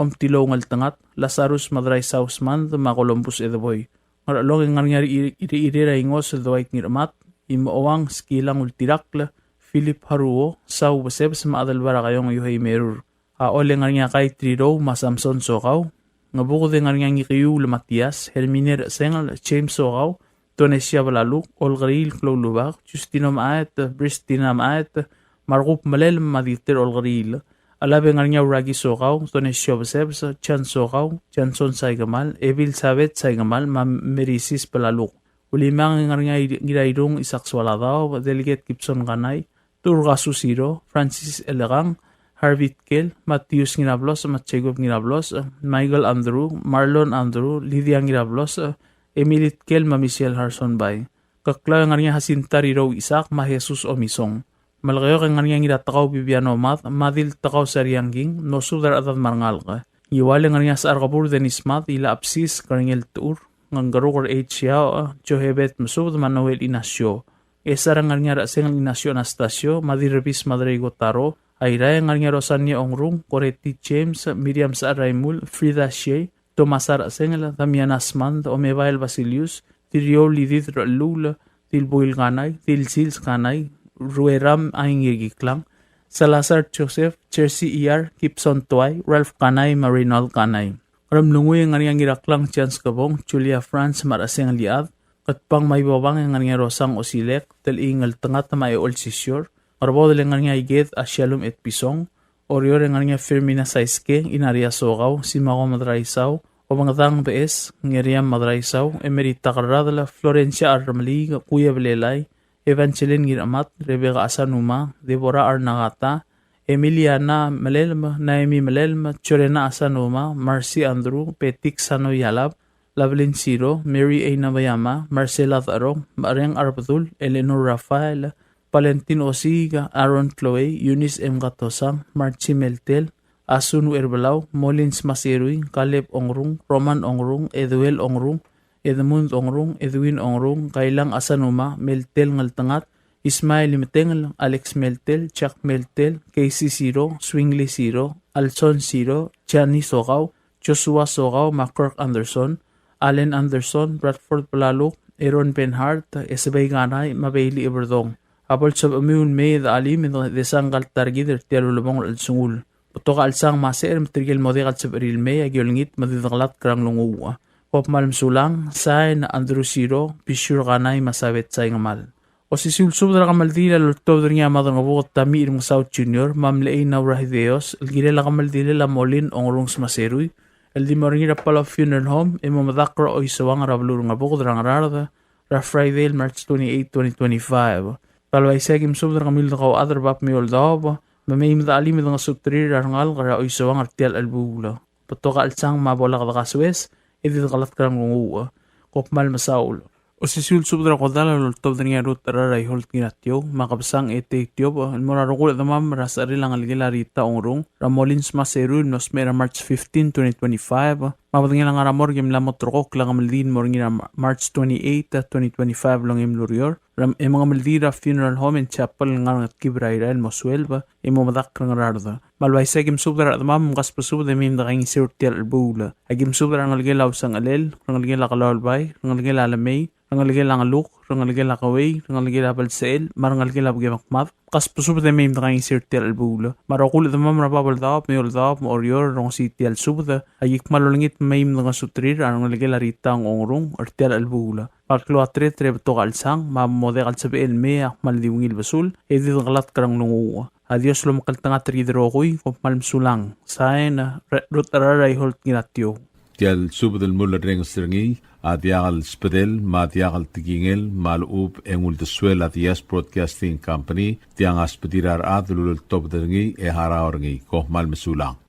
Omtilou Ngeltengat, Lazarus Madraisau Smand, me a Columbus Edeboi. Ngerchelong e ng ngar er ngii a Ri-, Ri-, Rirei er a Ingos el Dwight Ngirchemat, Imechuang Skilang Ultirakl, Philip Haruo, Sau Besebes, me a Adelbai er a Kaiong Yohei Merur. A Chol e ng ngar er ngii a Kai Trirou me a Samson Sokau. Ngebuked e ng ngar er ngii a Ngikiul Matias, Hermine Rechesengel, James Sokau, Tonesia Belaluk, Olkeriil Kloulubak, Justino Maet, Pristina Maet, me a Rekub Melel me a Dieter Olkeriil. Alab e ng ngar er ngii a Uraki Sokau, Tonesio Besebes, Jan Sokau, Janson Saikemal, Ebil Sabet Saikemal, me a Merisis Belaluk. Ulimang e ng ngar er ngii a Ir-, Ngirairung Isaac Soaladaob, Delegate Gibson Kanai, Turgasu Siro, Francis Elekang, Harvey Tkel, Matthews Ngirablos, me a Jacob Ngirablos, Michael Andrew, Marlon Andrew, Lydia Ngirablos, Emily Tkel, me a Michelle Harson Bai. Keklau e ng ngar er ngii a Jacinta Rirou Isaac, me a Jesus Omisong. Melekeok e ng ngar er ngii a Ngiratekau Bibiano Mad, me a Diltekau Sariang King, mosubed er a rechedad me a rengalek. Ngiwal e ng ngar er ngii a Sechar Kebur Dennis Mad, Ila Absis, Kerengel Techur, Ngangkeruker H. Yao, Johebed Mesubed, me a Noel Inacio. Esar e ng ngar er ngii a Rechesengel Inacio Anastasio, me a Dirrebis Madrei Kotaro. Airai e ng ngar er ngii a Rosania Ongrung, Koreti James, Miriam Sechar Raimul, Frida Shea, Thomas Archengel, Damiana Smand, Omebael Basilius, Tiriou Lidid Rechelluul, Dilbuil Kanai, Dilsils Kanai, Rueram Aingirkiklang, Salazar Joseph, Jersey Iyar, Gibson Tuai, Ralph Kanai, me a Reynold Kanai. Ngeremlengui e ng ngar er ngii a Ngiraklang Chance Kebong, Julia France, me a Rechesengel Iad, Ketbang me a Ibobang e ng ngar er ngii a Rosang Osilek, Telchii Ngeltengat me a Eol Sisior, Ngerbodel e ng ngar er ngii a Iked a Shalom Etpison, Oreor e ng ngar er ngii a Fermina Saiske, Inaria Sokau, Simako Madraisau, Obengedang Bees, Ngeriam Madraisau, Emerita Kerradel, Florencia Armeliik, Kuya Belelai, Evangeline Ngiramat, Rebecca Asanuma, Deborah Arnagata, Emiliana Melelm, Naemi Melelm, Jorena Asanuma, Marcy Andrew, Petik Sano Yalab, Lavelin Siro, Mary Einabayama, Marcela Darong, Mareng Arbedul, Eleanor Rafael, Valentin Osiga, Aaron Chloe, Eunice M. Katosang, Marchi Meltel, Asun Uerbelau, Molins Maserui, Caleb Ongrung, Roman Ongrung, Eduel Ongrung, Edmund Ongrung, Edwin Ongrung, Kailang Asanuma, Meltel Ngeltengat, Ismael Imetengel, Alex Meltel, Jack Meltel, Casey Siro, Swingly Siro, Alson Siro, Jani Sokau, Joshua Sokau, me a Kirk Anderson, Allen Anderson, Bradford Belaluk, Aaron Benhart, Esebei Kanai, me a Bailey Eberdong. A bo lsebechemiu el mei e de chelim e de sang ngka el ta er kid er tia el ulebongel el chelsengul. Betok a chelsang me a secher me tirke el mo diak el sebechir el mei, aki olengit me di dekelatk er a nglunguuch. Kom kmal mesulang, sain, Andrew Siro, Bishur Kanai, me a Sabet Saingemal. Osisiu el subed er a kemeldiil a loltobed er ngii a Madrengebuked Tamiich Remengesau Junior, me a Mlechei Naura Hideos, el kirel a kemeldilel a Molin Ongrung Smaserui, el di mo er ngii er a Palau Funeral Home, e mo medakl er a Oisouang er a beluu er Ngebuked er a Ngaraard, er a Friday el March twenty-eight, twenty twenty-five. Kmal uaisei e aki mesubed er kemiu el dekauchad er a bab me a eou el daob, me mei me de chelim e dengesuterir a rengalek er a Oisouang er tia el chelebuul. Betok a chelsang me a bo lak dekasoes, e di dekelatk er a nglunguuch. Kom kmal mesaul. Osisiu el subed er a kodall a loltobed er ngii a Ruth Cherara Iholt Ngiratiou, me a Kebesang Etei Tiobech, el mo er a rokui el chedemam er a secherel a ngelekel a Rita Ongrung, er a Molins Maserui, el mlo smecher er a March fifteen, twenty twenty-five, me a bedengel a ngar er a morgue e mla mo ulterekokl a kemeldiil el mo er ngii er a Ma-, March twenty-eight, twenty twenty-five el ongeim el ureor, er a, e mengemeldiil er a Funeral Home and Chapel el ngar er a Ngetkib er a Irrai el mo sueleb, e mo medakl er a Ngaraard. Me a le uaisei e aki mesubed er a rechedemam, mkasbesubed e mei me dekaingeseu er tia el chelebuul. Aki mesubed er a rengelekel a Usechelel, rengelekel a Kelaulbai, rengelekel a Lemei, rengelekel a Ngeluk, rengelekel a Kewei, rengelekel a Belsechel, me a rengelekel a Bekemekmad. Mkasbesubed e mei me dekaingeseu er tia el chelebuul. Me a rokui el chedemam er a bab el daob, me a eou el daob, me a Oreor, el rongesii tia el subed, aki kmal olengit me mei me dengesuterir a rengelekel a Rita Ongrung er tia el chelebuul. Me a le klou a tereter e betok a chelsang, me a mo diak el sebechel el mei a kmal di ungil besul, e di dekelatk er a nglunguuch. A Dios lomekngeltengat er kid el rokui, kom kmal mesulang. Sain, Re-, Ruth Cherara Iholt Ngiratiou. Tia el subed el mulerrenges er ngii a diak el sbedel me a diak el tekingel me a lechub e ng uldesuel a Diaz Broadcasting Company, tiang a sbedir a rechad el uleltobed er ngii e harau er ngii. Kom kmal mesulang.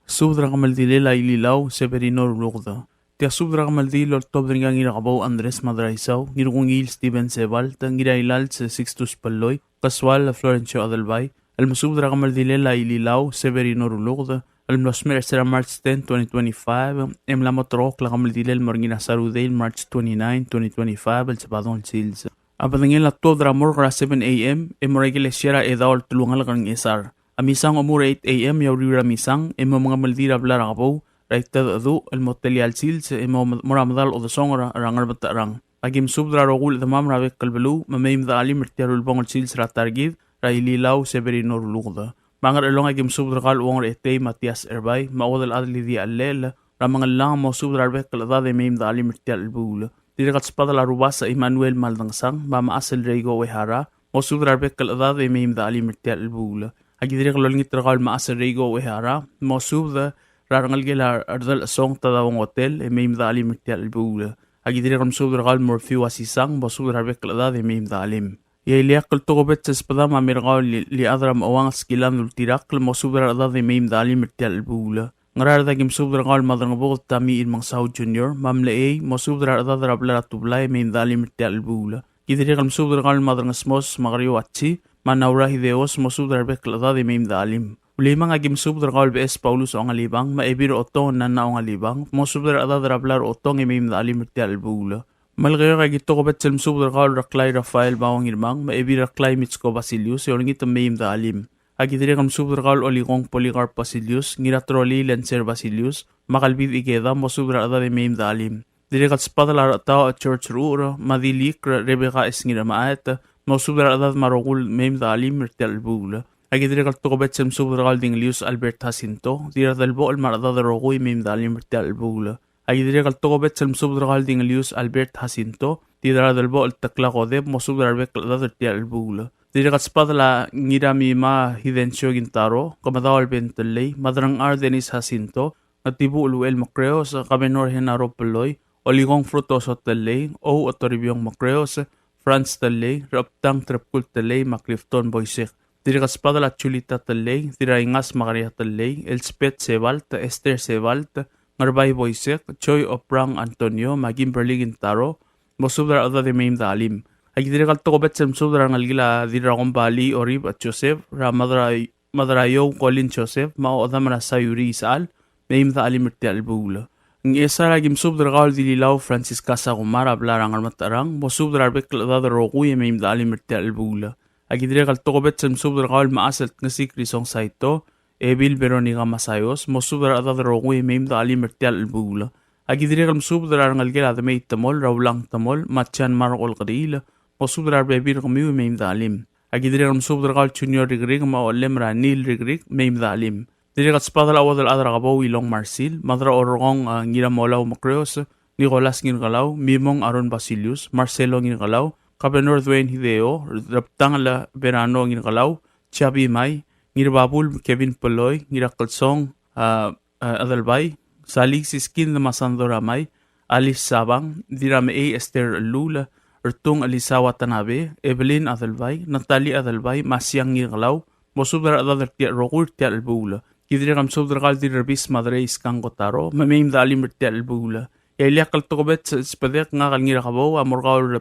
Subed er a kemeldilel a Ililau Severino Ruluked. Tia subed er a kemeldiil el oltobed er ngii a Ngirakebou Andres Madraisau, Ngirkungiil Steven Sebalt, Ngirailals Sixtus Pelloi, Kesual Florencio Adelbai, el mesubed er a kemeldilel a Ililau Severino Ruluked, el mlo smecher er sera March ten, twenty twenty-five, e mla mo ulterekokl a kemeldilel el mo er ngii er a Sarudei el March twenty-nine, twenty twenty-five, el Sebadong el sils. A bedengel a tuobed er a morgue er a seven A M, e mo er a ikelesia er a Chedaol Telungalek er a Ngchesar. A misang a omuchel er a eight A M e a uriul er a misang, e mo mengemeldiil er a blai er a Kebou, er a Itedecheduch, el mo telia el sils, e mo, mo er a medal odesongel er a, er a Ngerbetecherang. Aki mesubed er a rokui el chedemam er a bek el beluu, me mei me dechelim er tia el ulebongel sils er a ta er kid, er a Ililau Severino Ruluked. Me a Ngerchelong aki mesubed er kau el Uong er a Etei Matias Erbai, me a Uodelchad Lidia Chellel, er a Mengellang mosubed er a rebek el chedad e mei me dechelim er tia el chelebuul. Dirrek el sbadel a Rubasech Emmanuel Maldangesang, me a Mechas el Reiko Uehara, mosubed er a rebek el chedad e mei me dechelim er tia el chelebuul. Aki dirrek el olengit er kau el Mechas er Reiko Uehara, mosubed er a rengelekel a Rdel Esong Tadao Ngotel, e mei me de chelim er tia el chelebuul. Aki dirrek el mesubed er kau el Morfiu Asisang, mosubed er a rebek el chedad e mei me de chelim. E a ileakl el tokubets el sbedam a mei er kau el Iechad er a Mechouang Skilan Ultirakl, mosubed er a rechedad e mei me de chelim er tia el chelebuul. Ngaraard aki mesubed er kau el Madrengebuked Tami Irmengsau Junior, me a Mlechei, mosubed er a rechedad er a blai er a Tublai e mei me de chelim er tia el chelebuul. Ki dirrek el mesubed er kau el Madrengesmos Makariu Achi, me a Naura Hideos, mosubed er a rebek el chedad e mei me de chelim. Ulimang aki mesubed er kau el Beches Paulus Ongalibang, me a Ebil er Otong Nana Ongalibang, mosubed er a rechedad er a blai er Otong e mei me de chelim er tia el chelebuul. Melekeok aki tokubets el mesubed er kau el Reklai Rafael Bao Ngirmang, me a Ebil Reklai Mitsko Basilius, e olengit me mei me de chelim. Aki dirrek el mesubed er kau el Olikong Polycarp Basilius, Ngiratrolii Lencer Basilius, me a Kelbid Ikeda, mosubed er a rechedad e mei me de chelim. Dirrek el sbadel a Rechetaoch George Ruchur, me a Dilikr Rebecca S. Ngiramaet, mosubed er a rechedad me a rokui el mei me de chelim er tia el chelebuul. Aki dirrek el tokubets el mesubed er kau el Dingelius Albert Jacinto, Dirradelbochel me a rechedad el rokui e mei me de chelim er tia el chelebuul. Aki dirrek el tokubets el mesubed er kau el Dingelius Albert Jacinto, Dirradelbochel Tekla Kodep, mosubed er a rebek el chedad er tia el chelebuul. Dirrek el sbadel a Ngiramima Hidencio Kintaro, Kemedaol Ben Tellei, Madrangchar Dennis Jacinto, Ngetibuchel Uchel Mekreos, Kabenor Henaro Peloi, Olikong Frutoso Tellei, Ou Otoribiong Mekreos, Franz Tellei, Rechebtang Trebkul Tellei, me a Clifton Boisek. Dirrek el sbadel a Julita Tellei, Dirraingas Makaria Tellei, Elspeth Sebalt, Esther Sebalt, Ngerbai Boisek, Joy Oprang Antonio, me a Kimberly Kintaro, mosubed er a rechedad e mei me de chelim. Aki dirrek el tokubets el mesubed er a rengelekel a Dirrakombalii Orib Joseph, er a Madrai Madraiou Colin Joseph, me a Odam er a Sayuri Isechal, mei me de chelim er tia el chelebuul. Ngchesar aki mesubed er kau el Dililau Francisca Sakumar, a blai er a Ngermetecherang, mosubed er a rebek el chedad el rokui e mei me de chelim er tia el chelebuul. Aki dirrek el tokubets el mesubed er kau el Mechas el Tngesik Risong Saito, Ebil Veronica Masayos, mosubed er a rechedad el rokui e mei me de chelim er tia el chelebuul. Aki dirrek el mesubed er a rengelekel a Demei Temol, er a Ulang Temol, me a Jan Mark Olkeriil, mosubed er a rebebil er kemiu e mei me de chelim. Aki dirrek el mesubed er kau el Junior Rikrik me a ochellem er a Neil Rikrik, mei me de chelim. Dirrek el sbadel a chuodel chad er a Kebou Ilong Marsil, Madraorrong, a, Ngiramolau Mekreos, Nicholas Ngirkelau, Mimong Aaron Basilius, Marcelo Ngirkelau, Kabenor Dwayne Hideo, Rebtangel Verano Ngirkelau, Chabi Mai, Ngirbabul Kevin Peloi, Ngirakelsong, a, a, Adelbai, Salik Siskind me a Sandora Mai, Alice Sabang, Dirramechei Esther Lula, Ertung Elisa Watanabe, Evelyn Adelbai, Natalie Adelbai, me a Siang Ngirkelau, mosubed er a rechedad er tia el rokui er tia el chelebuul. Ki dirrek el mesubed er kau el Dirrebis Madrei Iskang Kotaro, me mei me de chelim er tia el chelebuul. E a ileakl el tokubets el sbedek ngak el Ngirakebou, a mo er kau el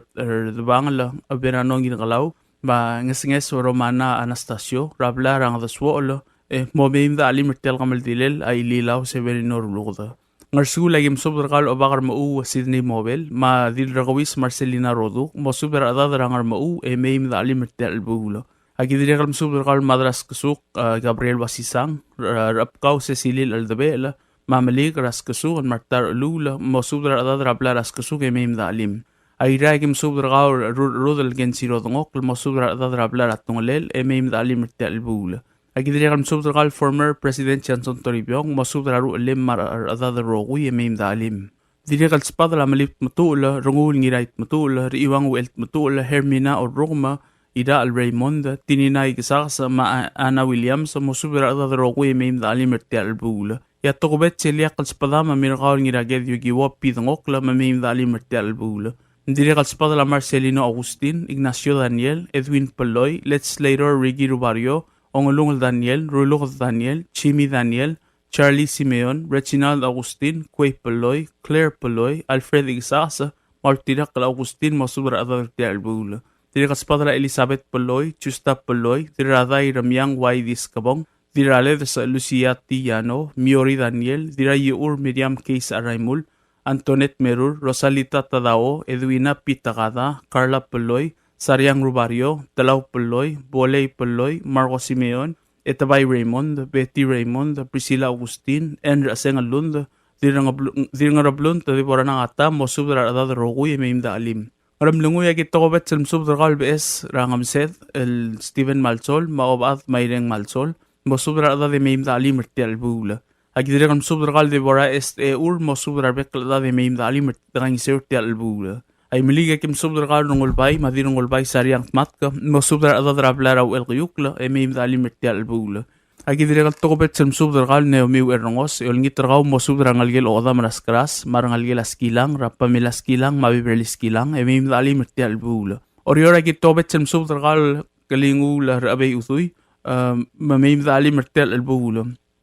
Rdebangel Verano Ngirkelau, me a Ngesenges Romana Anastasio, er a blai er a Ngedesuochel, e mo mei me de chelim er tia el kemeldilel a Ililau Severino Ruluked. Ngersuul aki mesubed er kau el Obak er Mechuu Sydney Mobel, me a Dilrekeuis Marcelina Roduk, mosubed er a rechedad er a Ngermechuu e mei me de chelim er tia el chelebuul. Aki dirrek el mesubed er kau el Madraskesuk, a, Gabriel Basisang, er a, Rechebkau Cecilil Eldebechel, me a Melik er a Skesuk el Marta Rechelul, mosubed er a rechedad er a blai er a Skesuk e mei me de chelim. Airai aki mesubed er kau el Ru-, Rudel Kensiro Dengokl, mosubed er a rechedad er a blai er a Tungelel e mei me de chelim er tia el chelebuul. Aki dirrek el mesubed er kau el former President Johnson Toribiong, mosubed er a ruchellem me a rechedad el rokui e mei me de chelim. Dirrek el sbadel a Melib Tmetuchl, Renguul Ngirai Tmetuchl, Rechiuang Uchel Tmetuchl, Hermina Orrukem, Irachel Raymond, Tinina Ikesakes, me a Anna Williams, mosubed er a rechedad el rokui e mei me de chelim er tia el chelebuul. E a tokubets el ileakl el sbedam a mei er kau el Ngiraked Yukiwo P. Dengokl, me mei me de chelim er tia el chelebuul. Ng dirrek el sbadel a Marcelino Augustin, Ignacio Daniel, Edwin Peloi, Legislator Ricky Rubario, Ongelungel Daniel, Ruluked Daniel, Jimmy Daniel, Charlie Simeon, Reginald Augustin, Kuei Peloi, Claire Peloi, Alfred Ikesakes, me a Ultirakl Augustin, mosubed er a rechedad er tia el chelebuul. Dirrek el sbadel a Elizabeth Peloi, Justa Peloi, Dirradai Remiang Wai Diskebong, Dirraledes Lucia T. Yano, Miori Daniel, Dirraiechur Miriam Keis Araimul, Antoinette Merur, Rosalita Tadao, Edwina P. Takada, Carla Peloi, Sariang Rubario, Telau Peloi, Bolei Peloi, Marco Simeon, Etebai Raymond, Betty Raymond, Priscilla Augustin, Ann Recheseng Lund, Dirrengeblu-, Dirrengereblunt Deborah Nangata, mosubed er a rechedad el rokui e mei me de chelim. Ngeremlengui e aki tokubets el mesubed er kau el Beches er a Ngemesed el Steven Malsol, me a Obechad Maireng Malsol, mosubed er a rechedad e mei me de chelim er tia el chelebuul. Aki dirrek el mesubed er kau el Deborah Est Eur, mosubed er a rebek el chedad e mei me de chelim er tia el chelebuul. Aimeliik a ki mesubed er kau el Rengulbai, me a Dirrengulbai Sariang Tmatk, mosubed er a rechedad er a blai er a Uchelkeiukl, e mei me de chelim er tia el chelebuul. A ki dirrek el tokubets el mesubed er kau el Neomi Ucherrengos, e olengit er kau mosubed er a rengelekel Ochedam er a Skras, me a rengelekel a Skilang, er a Pamela Skilang, me a Beverly Skilang, e mei me de chelim er tia el chelebuul. Oreor a ki tokubets el mesubed er kau el Kelinguul er a Chebei Udui, e, me mei me de chelim er tia el chelebuul.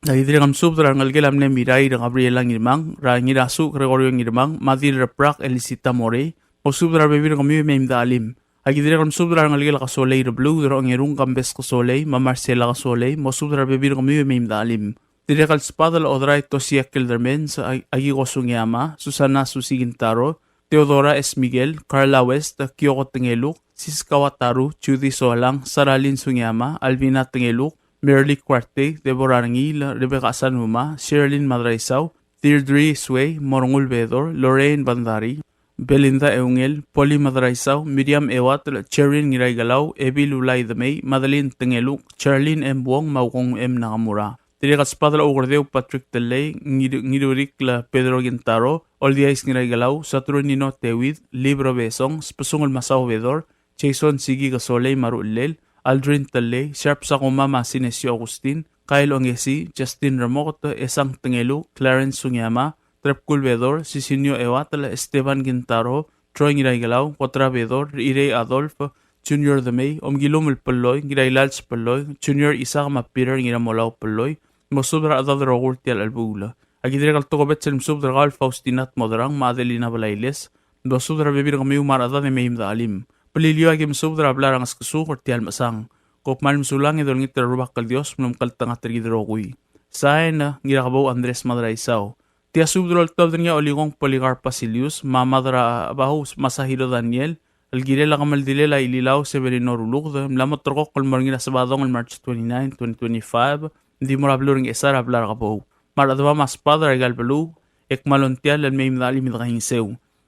A ki dirrek el mesubed er a rengelekel a mle Mirair Gabriela Ngirmang, er a Ngirasuch Gregorio Ngirmang, me a Dirrebrak Elisita Morei, mosubed er a rebebil er kemiu e mei me de chelim. A ki dirrek el mesubed er a rengelekel a Kesolei Rebluud, er a Ongerung Kambes Kesolei, me a Marcela Kesolei, mosubed er a rebebil er kemiu e mei me de chelim. Dirrek el sbadel a Odrai Tosia Keldermans, a, Akiko Sugiyama, Susana Susi Kintaro, Theodora S. Miguel, Carla West, Kyoko Tengeluk, Siska Wataru, Judy Soalang, Saralyn Sugiyama, Alvina Tengeluk, Merly Kuartei, Deborah Rengiil, Rebecca Asanuma, Sherlyn Madraisau, Deirdre Sway, Morngul Bedor, Lorraine Bandari, Belinda Eungel, Polly Madraisau, Miriam Euatel, Cherin Ngiraikelau, Ebil Ulai Demei, Madeline Tengeluk, Charlene M. Wong, me a Ukong M. Nakamura. Dirrek el sbadel a Ukerdeu Patrick Tellei, Ngir-, Ngirurikl Pedro Kintaro, Oldiais Ngiraikelau, Saturnino Tewid, Libro Besong, Sbesungel Masao Bedor, Jason Sigi Kesolei me a Ruchellel, Aldrin Tellei, Sharp Sakuma me a Sinesio Augustin, Kyle Ongesi, Justin Remoket, Esang Tengeluk, Clarence Sugiyama, Trepkul Bedor, Sisinio Euatel, Esteban Kintaro, Troy Ngiraikelau, Kotra Bedor, Irei Adolf, Junior Demei, Omkilum el Pelloi, Ngirailals Pelloi, Junior Isaac me a Peter Ngiramolau Pelloi, mosubed er a rechedad el rokui er tia el chelebuul. A ki dirrek el tokubets el mesubed er kau el Faustina Tmodrang me a Adelina Blailes, mosubed er a rebebil er kemiu me a rechedad e mei me de chelim. Beliliou a ki mesubed er a blai er a Ngeskesuk er tia el mechesang. Kom kmal mesulang e dolengit er a Rubak el Dios me lomekngeltengat er kid el rokui. Sain, Ngirakebou Andres Madraisau. Tia subed el oltobed er ngii a Olikong Polycarp Basilius, me a Mad er a Bau Masahiro Daniel, el kirel a kemeldilel a Ililau Severino Ruluked, mla mo ulterekokl el mo er ngii er a Sebadong el March twenty-nine, twenty twenty-five, ng di mo er a beluu er a Ngchesar er a blai er a Kebou. Me a rechedemam a sbadel er aika el beluu, e kmal ontiall el mei me de chelim e de kaingeseu.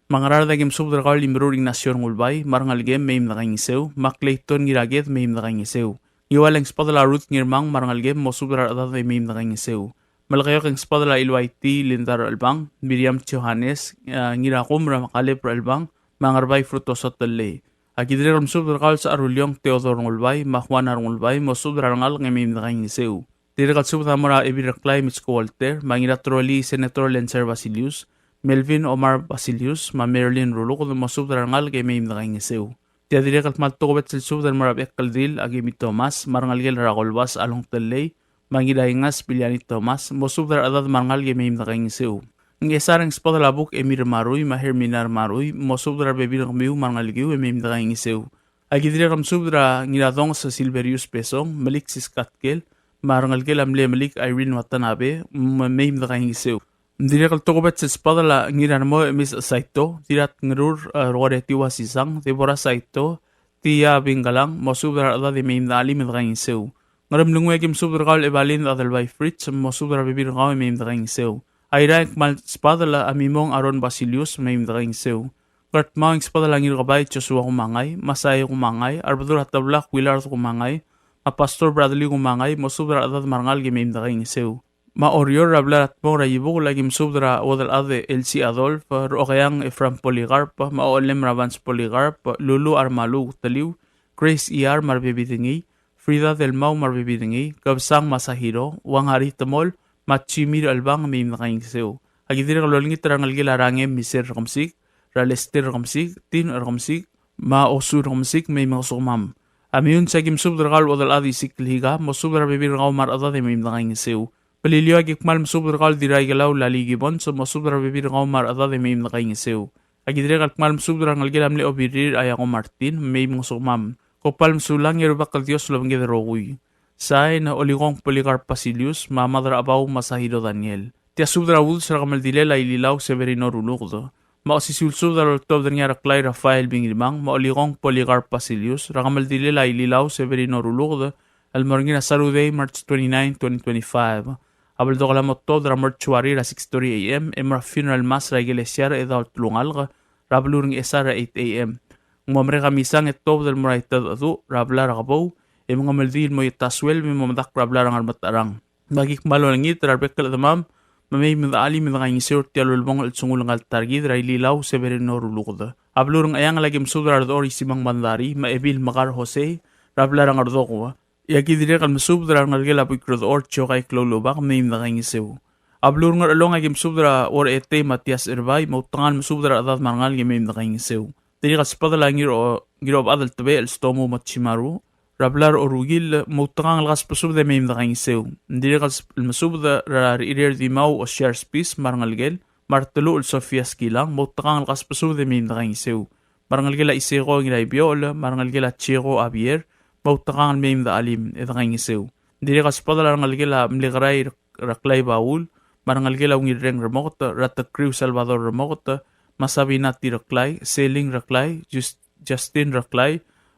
Me a Ngaraard a ki mesubed er kau el Imerur Ignacio Rengulbai, me a rengelekem mei me de kaingeseu, me a Clayton Ngiraked mei me de kaingeseu. Ngiwal e ng sbadel a Ruth Ngirmang me a rengelekem, mosubed er a rechedad e mei me de kaingeseu. Melekeok e ng sbadel a Iluaiti Linda Rechelbang, Miriam Johannes, e, Ngirakum er a Kaleb Rechelbang, me a Ngerbai Frutoso Tellei. A ki dirrek el mesubed er kau el Secharuleong Theodore Rengulbai, me a Juana Rengulbai, mosubed er a rengalek e mei me de kaingeseu. Dirrek el subed a mo er a Ebil Reklai Mitsko Walter, me a Ngiratrolii Senator Lencer Basilius, Melvin Omar Basilius, me a Marilyn Ruluked, mosubed er a rengalek e mei me de kaingeseu. Tia dirrek el kmal tokubets el subed el mo er a Bechekldil a Kimi Thomas, me a rengelekel er a Kolbas Along Tellei, me a Ngiraingas Biliani Thomas, mosubed er a rechedad me a rengalek e mei me de kaingeseu. Ngchesar e ng sbadel a Buk Emir Marui, me a Hermina Marui, mosubed er a rebebil er kemiu me a rengelekiu e mei me de kaingeseu. A ki dirrek el mesubed er a Ngiradonges Silverius Besong, Melik Siskatkel, me a rengelekel a mle Melik Irene Watanabe, me mei me de kaingeseu. Ng dirrek el tokubets el sbadel a Ngirarmo Emis Saito, Dirat Ngerur, e, Rokore Tiwa Sisang, Deborah Saito, Tia Bingalang, mosubed er a rechedad e mei me de chelim e de kaingeseu. Ngeremlengui a ki mesubed er kau el Evalin Adelbai Fritz, mosubed er a rebebil er kau e mei me de kaingeseu. Airai e ng kmal sbadel a Mimong Aaron Basilius, mei me de kaingeseu. Ngardmau e ng sbadel a Ngirkebai Joshua Kumangai, Masai Kumangai, Arbedul er a Teblak Willard Kumangai, me a Pastor Bradley Kumangai, mosubed er a rechedad me a rengalek e mei me de kaingeseu. Me a Oreor er a blai er a Tmong er a Iebukel a ki mesubed er a Uodelchad Elsie Adolf, Rokeang Ephraim Polycarp, me a Ollem er a Vance Polycarp, Lulu Armalu Teliu, Grace Iar me a rebebil er ngii, Frida Delmau me a rebebil er ngii, Kebesang Masahiro, Uang Hari Temol, me a Jimmy Rechelbang, mei me de kaingeseu. A ki dirrek el olengit er a rengelekel a Rangem Miser Rekemesik, er a Lester Rekemesik, Tin Rekemesik, me a Osu Rekemesik, mei me ngosukemam. A Meyuns a ki mesubed er kau el Uodelchad Isik Lhika, mosubed er a rebebil er kau me a rechedad e mei me de kaingeseu. Beliliou a ki kmal mesubed er kau el Diraikelau Lali Gibbons, mosubed er a rebebil er kau me a rechedad e mei me de kaingeseu. A ki dirrek el kmal mesubed er a rengelekel a mle Obirir Ayako Martin, mei me ngosukemam. Kom kmal mesulang e a Rubak el Dios a lobengked el rokui. Sain, Olikong Polycarp Basilius, me a Mad er a Bau Masahiro Daniel. Tia subed er a Udes er a kemeldilel a Ililau Severino Ruluked. Me a osisiu el subed a loltobed er ngii a Reklai Rafael Bingirmang, me a Olikong Polycarp Basilius, er a kemeldilel a Ililau Severino Ruluked, el mo er ngii er a Saturday, March twenty-nine, twenty twenty-five. A beldokel a mo tuobed er a mortuary er a six thirty A M, e mo er a funeral mass er a ikelesia er a Chedaol Telungalek, er a beluu er a Ngchesar er a eight A M. Ng mo merek a misang e tuobed el mo er a Itedecheduch, er a blai er a Kebou, e mengemeldiil el mo er a ta sueleb, e mo medakl er a blai er a Ngermetecherang. Me a ki kmal olengit er a rebek el chedemam, me mei me de chelim e de kaingeseu er tia el ulebongel el chelsengul ngka el ta er kid er a Ililau Severino Ruluked. A beluu er a Ngcheangel a ki mesubed er a Redechor Isimang Bandarii, me a Ebil Mekar Jose, er a blai er a Ngerdokua. E a ki dirrek el mesubed er a rengelekel a Buik Redechor Tiokai Kloulubak, mei me dekaingeseu. A beluu er a Ngerchelong a ki mesubed er a Uorchetei Matias Erbai, moutekangel mesubed er a rechedad me a rengalek e mei me dekaingeseu. Dirrek el sbedel a Ngiro-, Ngirobechad el Tebechel Stomu Machimaru, er a blai er a Orukil, moutekangel kasbesubed e mei me dekaingeseu. Dirrek el s-, el mesubed er a Rechirei er Dimau Osiar Spis me a rengelekel, me a Reteluchel Sofia Skilang, moutekangel kasbesubed e mei me dekaingeseu. Me a rengelekel a Iseko Ngiraibiol, me a rengelekel a Chieko Abier, moutekangel mei me dechelim e dekaingeseu. Dirrek el sbedel a rengelekel a mle Kerai Reklai Baul, me a rengelekel a Ungilreng Remoket, er a Tekriu Salvador Remoket, me a Sabina T. Reklai, Seling Reklai, Jus-, Justin Reklai,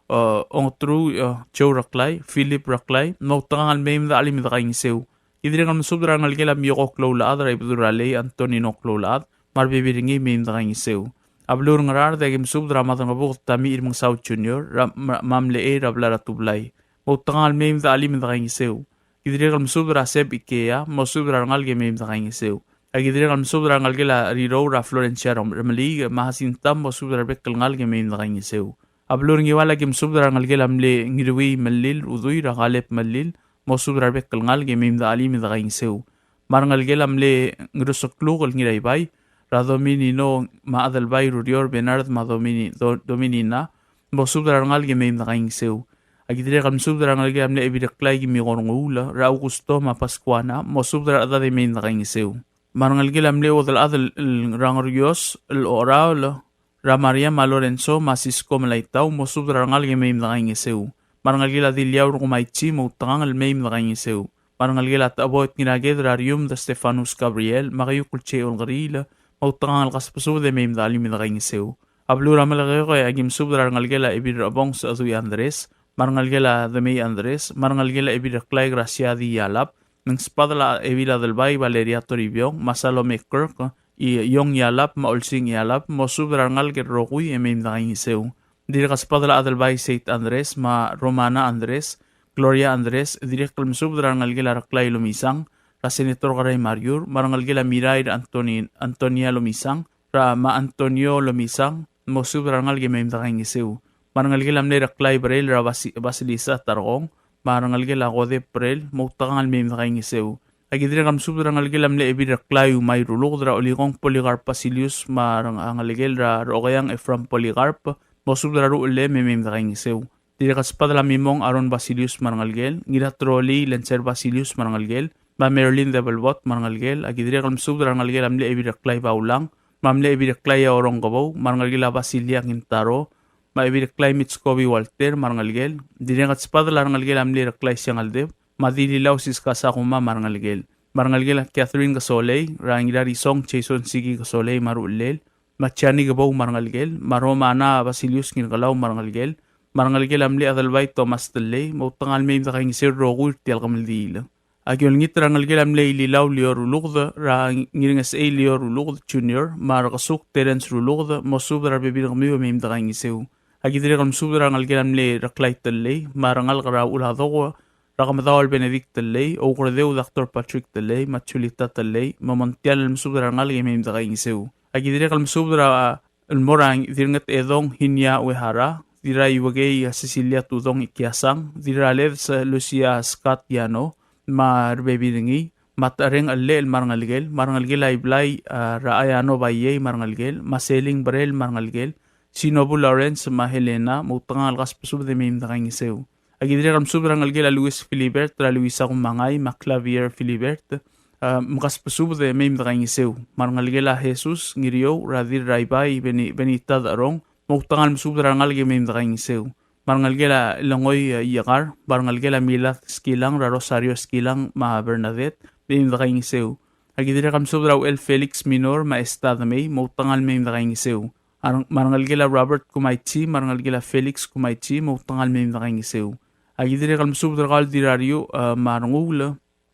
e, Ongetru, e, Joe Reklai, Philip Reklai, moutekangel mei me dechelim e dekaingeseu. Ki dirrek el mesubed er a rengelekel a Mioko Kloulechad, er a Ibedul er a Lei Antonino Kloulechad, me a rebebil er ngii mei me dekaingeseu. A beluu er a Ngaraard a ki mesubed er a Maderangebuked Tamichir Mengesau Junior, er a, me a mle Ei er a blai er a Tublai. Moutekangel mei me dechelim e dekaingeseu. Ki dirrek el mesubed er a Seb Ikea, mosubed er a rengalek e mei me dekaingeseu. A ki dirrek el mesubed er a rengelekel a Rirou er a Florencia Rem-, Remeliik, me a Jacinta, mosubed er a rebek el ngalek e mei me dekaingeseu. A beluu er a Ngiwal a ki mesubed er a rengelekel a mle Ngiruii Melil, Udui er a Kaleb Melil, mosubed er a rebek el ngalek e mei me dechelim e dekaingeseu. Me a rengelekel a mle Ngirusekluk el Ngiraibai, er a Dominino me a Adelbai Rurior Bernard me a Domini-, Do-, Dominina, mosubed er a rengalek e mei me dekaingeseu. A ki dirrek el mesubed er a rengelekel a mle Ebil Reklai Kimiko Renguul, er a Augusto me a Pascuana, mosubed er a rechedad e mei me dekaingeseu. Me a rengelekel a mle Uodelchad el, el Rangerios, el Oraol, er a Maria me a Lorenzo me a Sisko Melaitau, mosubed er a rengalek e mei me dekaingeseu. Me a rengelekel a Diliaur Kumaichi, moutekangel mei me dekaingeseu. Me a rengelekel a Teboet Ngiraked er a Rium de Stefanus Gabriel, me a Keiukl J. Olkeriil, moutekangel kasbesubed e mei me dechelim e dekaingeseu. A beluu er a Melekeok a ki mesubed er a rengelekel a Ebil Rebong Sedui Andres, me a rengelekel a Demei Andres, me a rengelekel a Ebil Reklai Gracia D. Yalap, me ng sbedel a Ebil Adelbai Valeria Toribiong, me a Salome Kirk, Iong Yalap, me a Olsing Yalap, mosubed er a rengalek el rokui e mei me dekaingeseu. Dirrek el sbedel a Adelbai Seit Andres, me a Romana Andres, Gloria Andres, dirrek el mesubed er a rengelekel a Reklai Lomisang, er a Senator Kerai Mariur, me a rengelekel a Mirair Antoni-, Antonia Lomisang, er a me a Antonio Lomisang, mosubed er a rengalek e mei me dekaingeseu. Me a rengelekel a mle Reklai Brel er a Basi-, Basilisa Tarkong, me a rengelekel a Kodep Brel, moutekangel mei me dekaingeseu. A ki dirrek el mesubed er a rengelekel a mle Ebil Reklai Umai Ruluked er a Olikong Polycarp Basilius, me a reng-, a rengelekel er a Rokeang Ephraim Polycarp, mosubed er a ruchellem e mei me dekaingeseu. Dirrek el sbedel a Mimong Aaron Basilius me a rengelekel, Ngiratrolii Lenser Basilius me a rengelekel, me a Marilyn Debelbot me a rengelekel, a ki dirrek el mesubed er a rengelekel a mle Ebil Reklai Baulang, me a mle Ebil Reklai Orongkebou, me a rengelekel a Basilia Kintaro, me a Ebil Reklai Mitskobi Walter me a rengelekel, dirrek el sbedel a rengelekel a mle Reklai Siangeldeb, me a Dililau Siska Sakuma me a rengelekel. Me a rengelekel a Catherine Kesolei, er a Ngirarisong Jason Siki Kesolei me a ruchellel, me a Jani Kebou me a rengelekel, me a Romana Basilius Ngirkelau me a rengelekel, me a rengelekel a mle Adelbai Thomas Tellei, moutekangel mei me dekaingeseu el rokui er tia el kemeldiil. A ki olengit er a rengelekel a mle Ililau Lior Ruluked, er a Ngiringesechei Lior Ruluked Junior, me a Rekesuk Terence Ruluked, mosubed er a rebebil er kemiu e mei me dekaingeseu. A ki dirrek el mesubed er a rengelekel a mle Reklai Tellei, me a rengalek er a Uladoko, er a Kemedaol Benedict Tellei, Oukerdeu Doctor Patrick Tellei, me a Julita Tellei, me mong tia el mesubed er a rengalek e mei me dekaingeseu. A ki dirrek el mesubed er a el mo er a Dirnget Edong Hinia Uehara, Dirraiuekei Cecilia Tudong Ikiasang, Dirraleds Lucia Scott Yano, me a rebebil er ngii, me a Tereng Ellechel me a rengelekel, me a rengelekel a Iblai, a, er a Ayano Baiei me a rengelekel, me a Seling Brel me a rengelekel, Sinobu Lawrence me a Helena, moutekangel kasbesubed e mei me dekaingeseu. A ki dirrek el mesubed er a rengelekel a Luis Philibert, er a Luisa Kumangai, me a Clavier Philibert, a, mkasbesubed e mei me dekaingeseu. Me a rengelekel a Jesus Ngiriou, er a Dirraibai Beni-, Benita Darong, moutekangel mesubed er a rengalek e mei me dekaingeseu. Me a rengelekel a Lengoi, a, Iekar, me a rengelekel a Milad Skilang, er a Rosario Skilang, me a Bernadette, mei me dekaingeseu. A ki dirrek el mesubed er a Uchel Felix Minor, me a Estad Mei, moutekangel mei me dekaingeseu. A reng-, me a rengelekel a Robert Kumaichi, me a rengelekel a Felix Kumaichi, moutekangel mei me dekaingeseu. A ki dirrek el mesubed er kau el Dirrariu, a, me a Renguul,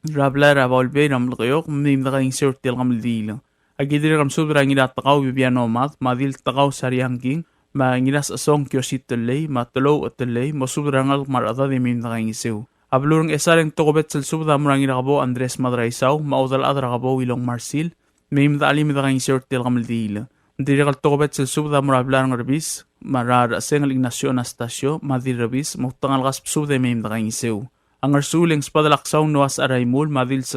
er a blai er a Baulbei er a Melekeok, mei me dekaingeseu er tia el kemeldiil. A ki dirrek el mesubed er a Ngiratekau Bibiano Mad, me a Diltekau Sariang King, me a Ngirasechesong Kiosi Tellei, me a Telou Tellei, mosubed er a rengalek me a rechedad e mei me dekaingeseu. A beluu er a Ngchesar e ng tokubets el subed a mo er a Ngirakebou Andres Madraisau, me a Udelchad er a Kebou Ilong Marsil, mei me dechelim e dekaingeseu er tia el kemeldiil. Ng dirrek el tokubets el subed a mo er a blai er a Ngerbis, me a Recheseng el Ignacio Anastasio, me a Dirrebis, mo outekangel kasbesubed e mei me dekaingeseu. A Ngersuul e ng subedel a Ksau Noas Araimul, me a Dils,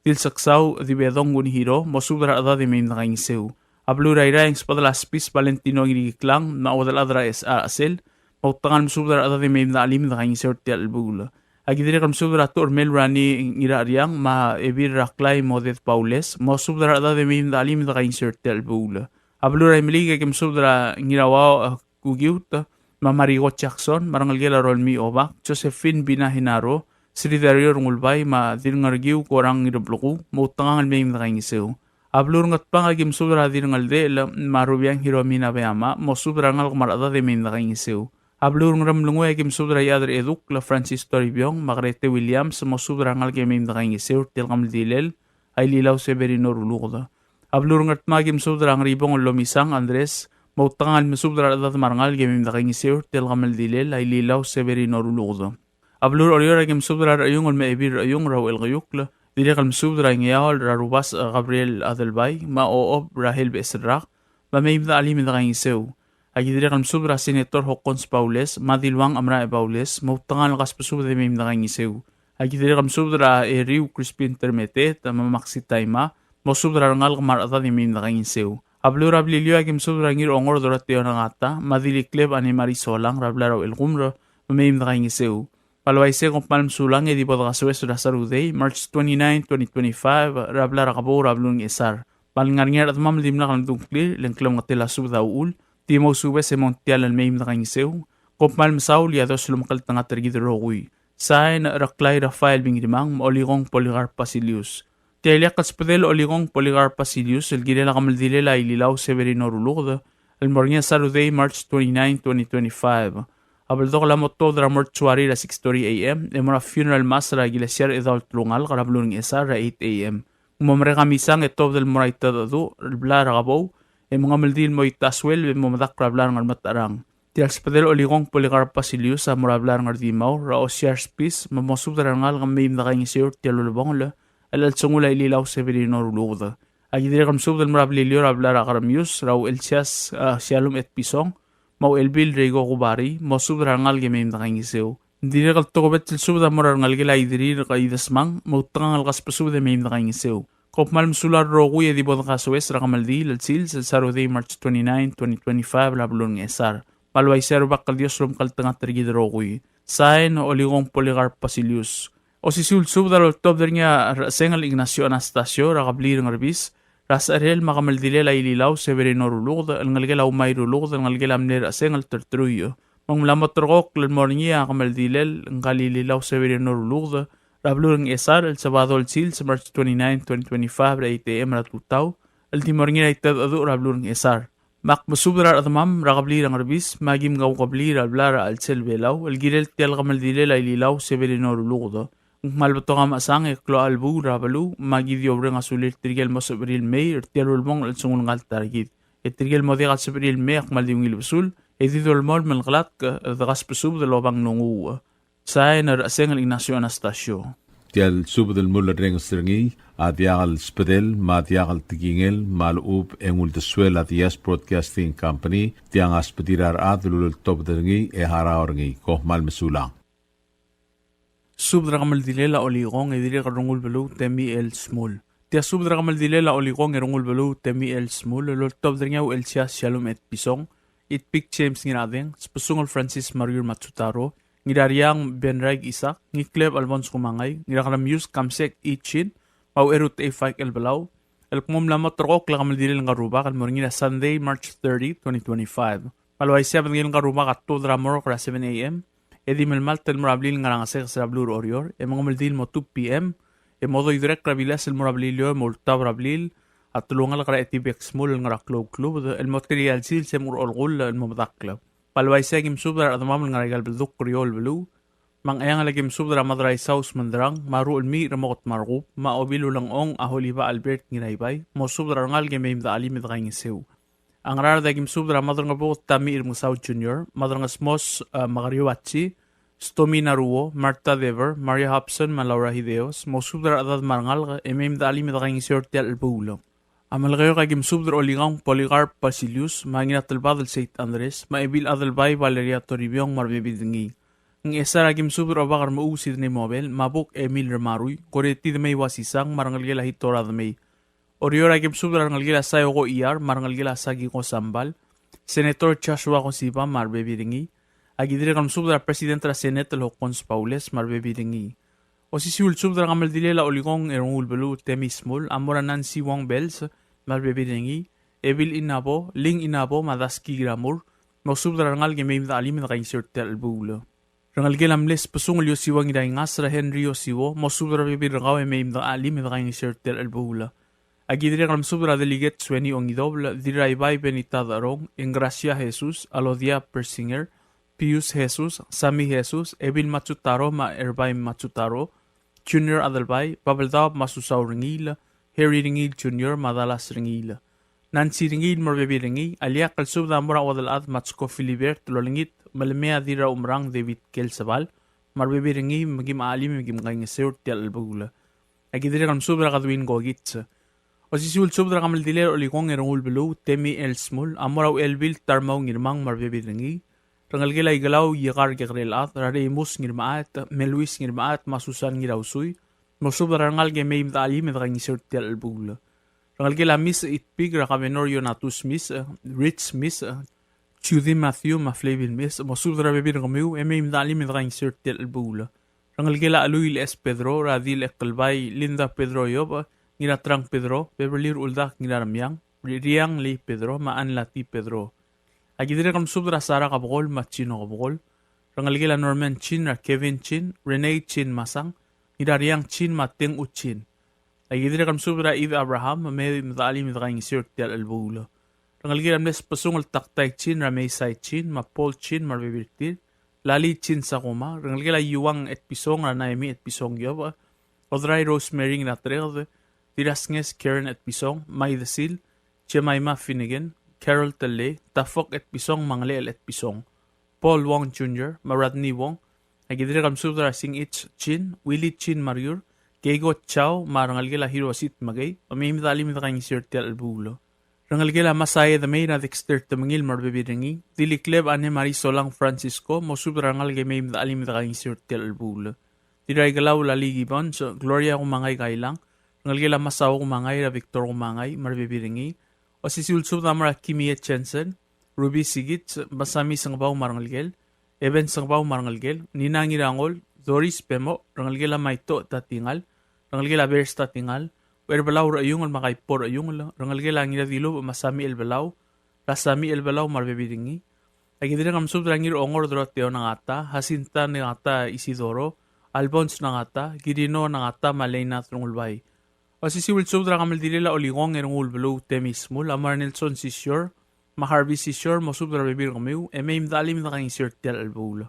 Dilseksau Dibedong Kunihiro, mo subed er a rechedad e mei me dekaingeseu. A beluu er a Irrai e ng subedel a Spis Valentino Ngirikiklang, me a Uodelchad er a Chesel, mo outekangel mesubed er a rechedad e mei me dechelim e dekaingeseu er tia el chelebuul. Aki dirrek el mesubed er a Tuchermel Rani Ngiracheriang, me a Ebil er a Klai Moded Baules, mo subed er a rechedad e mei me dechelim e dekaingeseu er tia el chelebuul. A beluu er a Imeliik e aki mesubed er a Ngirauau, e, Kukiut, me a Mariko Jackson, me a rengelekel a Rolmii Obak, Josephine Bina Hinaro, Sri Dario Rengulbai, me a Dirngerkiu Korang Ngireblekuu, mo outekangel mei me dekaingeseu. A beluu er a Ngatpang e aki mesubed er a Dirngeldechel, me a Rubiang Hiromi Nabeyama, mo subed er a rengalek me a rechedad e mei me dekaingeseu. A beluu er a Ngeremlengui e aki mesubed er a Iechad er a Edukl, Francis Toribiong, me a Grete Williams, mo subed er a rengalek e mei me dekaingeseu er tia el kemeldilel a Ililau Severino Ruluked. A beluu er a Ngardmau e aki mesubed er a Ngeribong el Lomisang Andres, mo outekangel mesubed er a rechedad me a rengalek e mei me dekaingeseu er tia el kemeldilel a Ililau Severino Ruluked. A beluu er a Oreor e aki mesubed er a Rechiungl me a Ebil Rechiungl er a Uchelkeyukl, dirrek el mesubed er a Ingeaol er a Rubasech Gabriel Adelbai, me a Ochob Rahel Becheserrak, me mei me dechelim e dekaingeseu. Aki dirrek el mesubed er a Senator Hokkons Baules, me a Diluang Amrae Baules, mo outekangel kasbesubed e mei me dekaingeseu. Aki dirrek el mesubed er a Eriu Crispin Termeteet, me a Maxi Taima, mo subed er a rengalek me a rechedad e mei me dekaingeseu. A beluu er a Beliliou e aki mesubed er a Ngirongor Doroteo Nagata, me a Dilikleb Anne Marie Solang er a blai er a Uchelkumer, me mei me dekaingeseu. Me a le uaisei e kom kmal mesulang e di bo dekasoes er a Sarudei, March twenty-nine, twenty twenty-five, er a blai er a Kebou er a beluu er a Ngchesar. Me a le ngar er ngii a rechedemam el dimlak lemdung a ngklir, le ng klemengetel a subed a uchul, di mousubes e mo ongtiall el mei me dekaingeseu. Kom kmal mesaul, e a Dios lomekngeltengat er kid el rokui. Sain, Reklai Rafael Bingdimang, me a Olikong Polycarp Basilius. Tia ileakl el subedel a Olikong Polycarp Basilius el kirel a kemeldilel a Ililau Severino Ruluked el mo er ngii a Sarudei, March twenty-nine, twenty twenty-five. A beldokel a mo tuobed er a mortuary er a six thirty A M e mo er a funeral mass er a ikelesia er a Chedaol Telungalek er a beluu er a Ngchesar er a eight A M. Ng mo merek a misang e tuobed el mo er a Itedecheduch el blai er a Kebou, e mengemeldiil el mo Itachuelb e mo medakl er a blai er a Ngermetecherang. Tia el subedel a Olikong Polycarp Basilius a mo er a blai er a Ngardmau er a Osiar Spis, me mosubed er a rengalek me mei me dekaingeseu er tia el ulebongel el chelsengul a Ililau Severino Ruluked. Aki dirrek el mesubed el mo er a Beliliou er a blai er a Keremius er a Uchelsias, a, Shalom Etpison, me a Uchelbil Reiko Kubari, mosubed er a rengalek e mei me dekaingeseu. Ng dirrek el tokubets el subed a mo er a rengelekel a Idirir Kaidesmang, mo outekangel kasbesubed e mei me dekaingeseu. Kom kmal mesulang el rokui e di bo dekasoes er a kemeldiil el sils el Sarudei, March twenty-nine, twenty twenty-five, er a beluu er a Ngchesar. Me a le uaisei e a Rubak el Dios lomekngeltengat er kid el rokui. Sain, Olikong Polycarp Basilius. Osisiu el subed a loltobed er ngii a Recheseng el Ignacio Anastasio er a kebliil er a Ngerbis er a secherel me a kemeldilel a Ililau Severino Ruluked el ngelekel a Umai Ruluked el ngelekel a mle Recheseng el Terteruich. Me ng mla mo terrekokl el mo er ngii a kemeldilel ngka el Ililau Severino Ruluked er a beluu er a Ngchesar el Sabado el sils, March twenty-nine, twenty twenty-five, er a eight A M er a tutau el di mo er ngii er a Itedecheduch er a beluu er a Ngchesar. Me ak mesubed er a rechedemam er a kebliil er a Ngerbis, me a kim kaukebliil er a blai er a chelsel Belau el kirel tia el kemeldilel a Ililau Severino Ruluked. Ng kmal betok a mechesang e klou a chelebuul er a beluu, me aki di oureng a sulir tirke el mo sebechir el mei er tia el ulebongel el chelsengul ngka el ta er kid. E tirke el mo diak el sebechir el mei a kmal di ungil besul, e di dolemolem el kelatk e de kasbesubed el oba nglunguuch. Sain, Recheseng el Ignacio Anastasio. Tia el subed el mulerrenges er ngii a diak el subedel me a diak el tekingel me a lechub e ng uldesuel a Diaz Broadcasting Company, tiang a subedir a rechad el uleltobed er ngii e harau er ngii. Kom kmal mesulang. Subed er a kemeldilel a Olikong e dirrek el Rengulbeluu Temi el Smul. Tia subed er a kemeldilel a Olikong e Rengulbeluu Temi el Smul el oltobed er ngii a Uchelsias Shalom Etpison, Itpik James Ngiradeng, Sbesungel Francis Mariur Matsutaro, Ngirariang Benraik Isaac, Ngikleb Alphonse Kumangai, Ngirakeremius Kamsek Ichin, me a Ucherutechei Faik el Belau, el kmo ng mla mo terrekokl a kemeldilel ngka el rubak el mo er ngii er a Sunday, March thirty, twenty twenty-five. Me a le uaisei e a bedengel ngka el rubak a tuobed er a morgue er a seven A M, e di melemalt el mo er a blil el ngar er a Ngesekes er a beluu er Oreor, e mengemeldiil el mo two P M, e mo doi dirrek er a bilas el mo er a Beliliou e mo ultab er a blil a telungalek er a Etibek Smul el ngar er a Klouklubed, el mo telia el sils e mo er a olekull el mo medakl. Me a le uaisei e aki mesubed er a rechedemam el ngar er aika el beldukl er eou el beluu, me a Ngcheangel e aki mesubed er a Madraisau Smendrang, me a Ruchelmiich Remoket Markub, me a Obilulengchong a Holiba Albert Ngiraibai, mosubed er a rengalek e mei me dechelim e dekaingeseu. A Ngaraard e aki mesubed er a Madrengebuked Tami Remengesau Junior, Madrengesmos, e, Makario Achi, Stomi Naruo, Martha Dever, Maria Hobson, me a Laura Hideos, mosubed er a rechedad me a rengalek e mei me dechelim e dekaingeseu er tia el chelebuul. A Melekeok a ki mesubed er a Olikong Polycarp Basilius, me a Ngiratelbadel Saint Andres, me a Ebil Adelbai Valeria Toribiong me a rebebil er ngii. Ngchesar a ki mesubed er a Obak er a Mechuu Sidney Mobel, me a Buk Emil Remarui, Koreti Demei Wasisang, me a rengelekel a Hitora Demei. Oreor a ki mesubed er a rengelekel a Saio Koiar, me a rengelekel a Sakiko Sambal, Senator Joshua Kosiba, me a rebebil er ngii. A ki dirrek el mesubed er a President er a Senate el Hokkons Baules, me a rebebil er ngii. Osisiu el subed er a kemeldilel a Olikong e Rengul Beluu Temmy Shmull, a mo er a Nancy Wong Bells, me a rebebil er ngii, Ebil Inabo, Ling Inabo, me a Daski Ngiramur, mosubed er a rengalek e mei me de chelim e de kaingeseu er tia el chelebuul. Rengelekel a mle Sbesungel Iosiua Ngiraingas, er a Henry Iosiua, mosubed er a rebebil er kau e mei me de chelim e de kaingeseu er tia el chelebuul. A ki dirrek el mesubed er a Delegate Sueni Ongidobel, Dirraibai Benita Darong, Engracia Jesus, Alodia Persinger, Pius Jesus, Sami Jesus, Ebil Matsutaro me a Erbai Matsutaro, Junior Adelbai, Babeldaob me a Susau Rengiil, Harry Rengiil Junior me a Dallas Rengiil. Nancy Rengiil me a rebebil er ngii, a ileakl el subed a mo er a Uodelchad Matsko Philibert el olengit, me le mei a Dirraumerang David Kelsebal, me a rebebil er ngii, me kim chelim e kim kaingeseu er tia el chelebuul. A ki dirrek el mesubed er a Kadwin Kokits. Osisiu el subed er a kemeldilel a Olikong e Rengul Beluu, Temmy L. Shmull, a mo er a Uchelbil Tarmau Ngirmang me a rebebil er ngii. Rengelekel a Ikelau Iekar Kekerelchad, er a Reimus Ngirmechaet, Meluis Ngirmechaet, me a Susan Ngirausui, mosubed er a rengalek e mei me de chelim e de kaingeseu er tia el chelebuul. Rengelekel a Misech Itpik, er a Kabenor Ionatus Misech, Rich Misech, Judy Matthew, me a Flavin Misech, mosubed er a rebebil er kemiu, e mei me de chelim e de kaingeseu er tia el chelebuul. Rengelekel a Chelui el S. Pedro, er a Dil Ekelbai, Linda Pedro Iobech, Ngiratrang Pedro, Beverly Uldak Ngiraremiang, Ri-, Riang Lei Pedro, me a Anlati Pedro. A ki dirrek el mesubed er a Sara Kebekol, me a Chino Kebekol. Rengelekel a Norman Chin, er a Kevin Chin, Renee Chin Masang, Ngirariang Chin, me a Teng U Chin. A ki dirrek el mesubed er a Eve Abraham, me mei me de chelim e de kaingeseu er tia el chelebuul. Rengelekel a mle Sbesungel Taktai Chin, er a Meisai Chin, me a Paul Chin, me a rebebil er tir. Lali Chin Sakuma, rengelekel a Iuang Etpison, er a Naemi Etpison Iobech, Odrai Rosemary Ngiratereked, Dirrasnges Karen Etpison, Mai Desil, Jemima Finnegan, Carol Tellei, Tafok Etpison, me a Ngelechel Etpison, Paul Wong Junior, me a Rodney Wong. A ki dirrek el mesubed er a Singich Chin, Willie Chin Mariur, Keiko Chao, me a rengelekel a Hirosit Makei, me mei me de chelim e de kaingeseu er tia el chelebuul. Rengelekel a Masae Demei, er a Dexter Temengil me a rebebil er ngii, Dilikleb Anne Marie Solang Francisco, mosubed er a rengalek e mei me de chelim e de kaingeseu er tia el chelebuul. Dirraikelau Lali Gibbons, Gloria Kumangai Kailang, rengelekel a Masao Kumangai, er a Victor Kumangai me a rebebil er ngii. Osisiu el subed a mo er a Kimie Jensen, Ruby Sigits, Masami Sengebau me a rengelekel, Eben Sengebau me a rengelekel, Nina Ngirangol, Doris Bemo, rengelekel a Maito Tatingal, rengelekel a Bers Tatingal, Ucherbelau Recheiungel me a Kaipo Recheiungel, rengelekel a Ngiradilubech me a Sami Elbelau, er a Sami Elbelau me a rebebil er ngii. A ki dirrek el mesubed er a Ngirongor Doroteo Nangata, Jacinta Nangata Isidoro, Albons Nangata, Kirino Nangata me a Leinat Rengulbai. Osisiu el subed er a kemeldilel a Olikong e Rengul Beluu Temmy Shmull, a mo er a Nelson Sisior, me a Harvey Sisior, mosubed er a rebebil er kemiu, e mei me de chelim e de kaingeseu er tia el chelebuul.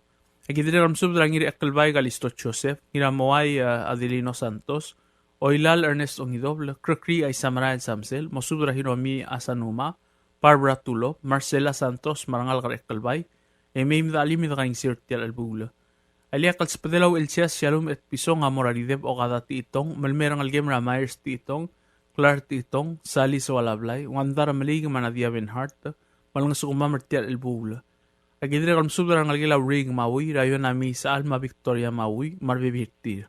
A ki dirrek el mesubed er a Ngirekelbai Kalisto Joseph, Ngiramoai, eh, Adelino Santos, Oilal Ernest Ongidobel, Krekrii Aisamerael Samsel, mosubed er a Hiromi Asanuma, Barbara Tulop, Marcela Santos, me a rengalek er a Ekelbai, e mei me de chelim e de kaingeseu er tia el chelebuul. A ileakl el subedel a Uchelsias Shalom Etpison a mo er a Rideb Okada Techitong, me le mei a rengelekem er a Myers Techitong, Clark Techitong, Sally Soalablai, Wanda Remeliik me a Nadia Benhart, me lengesukemam er tia el chelebuul. A ki dirrek el mesubed er a rengelekel a Uriik Maui, er a Ionami Isechal me a Victoria Maui, me a rebebil er tir.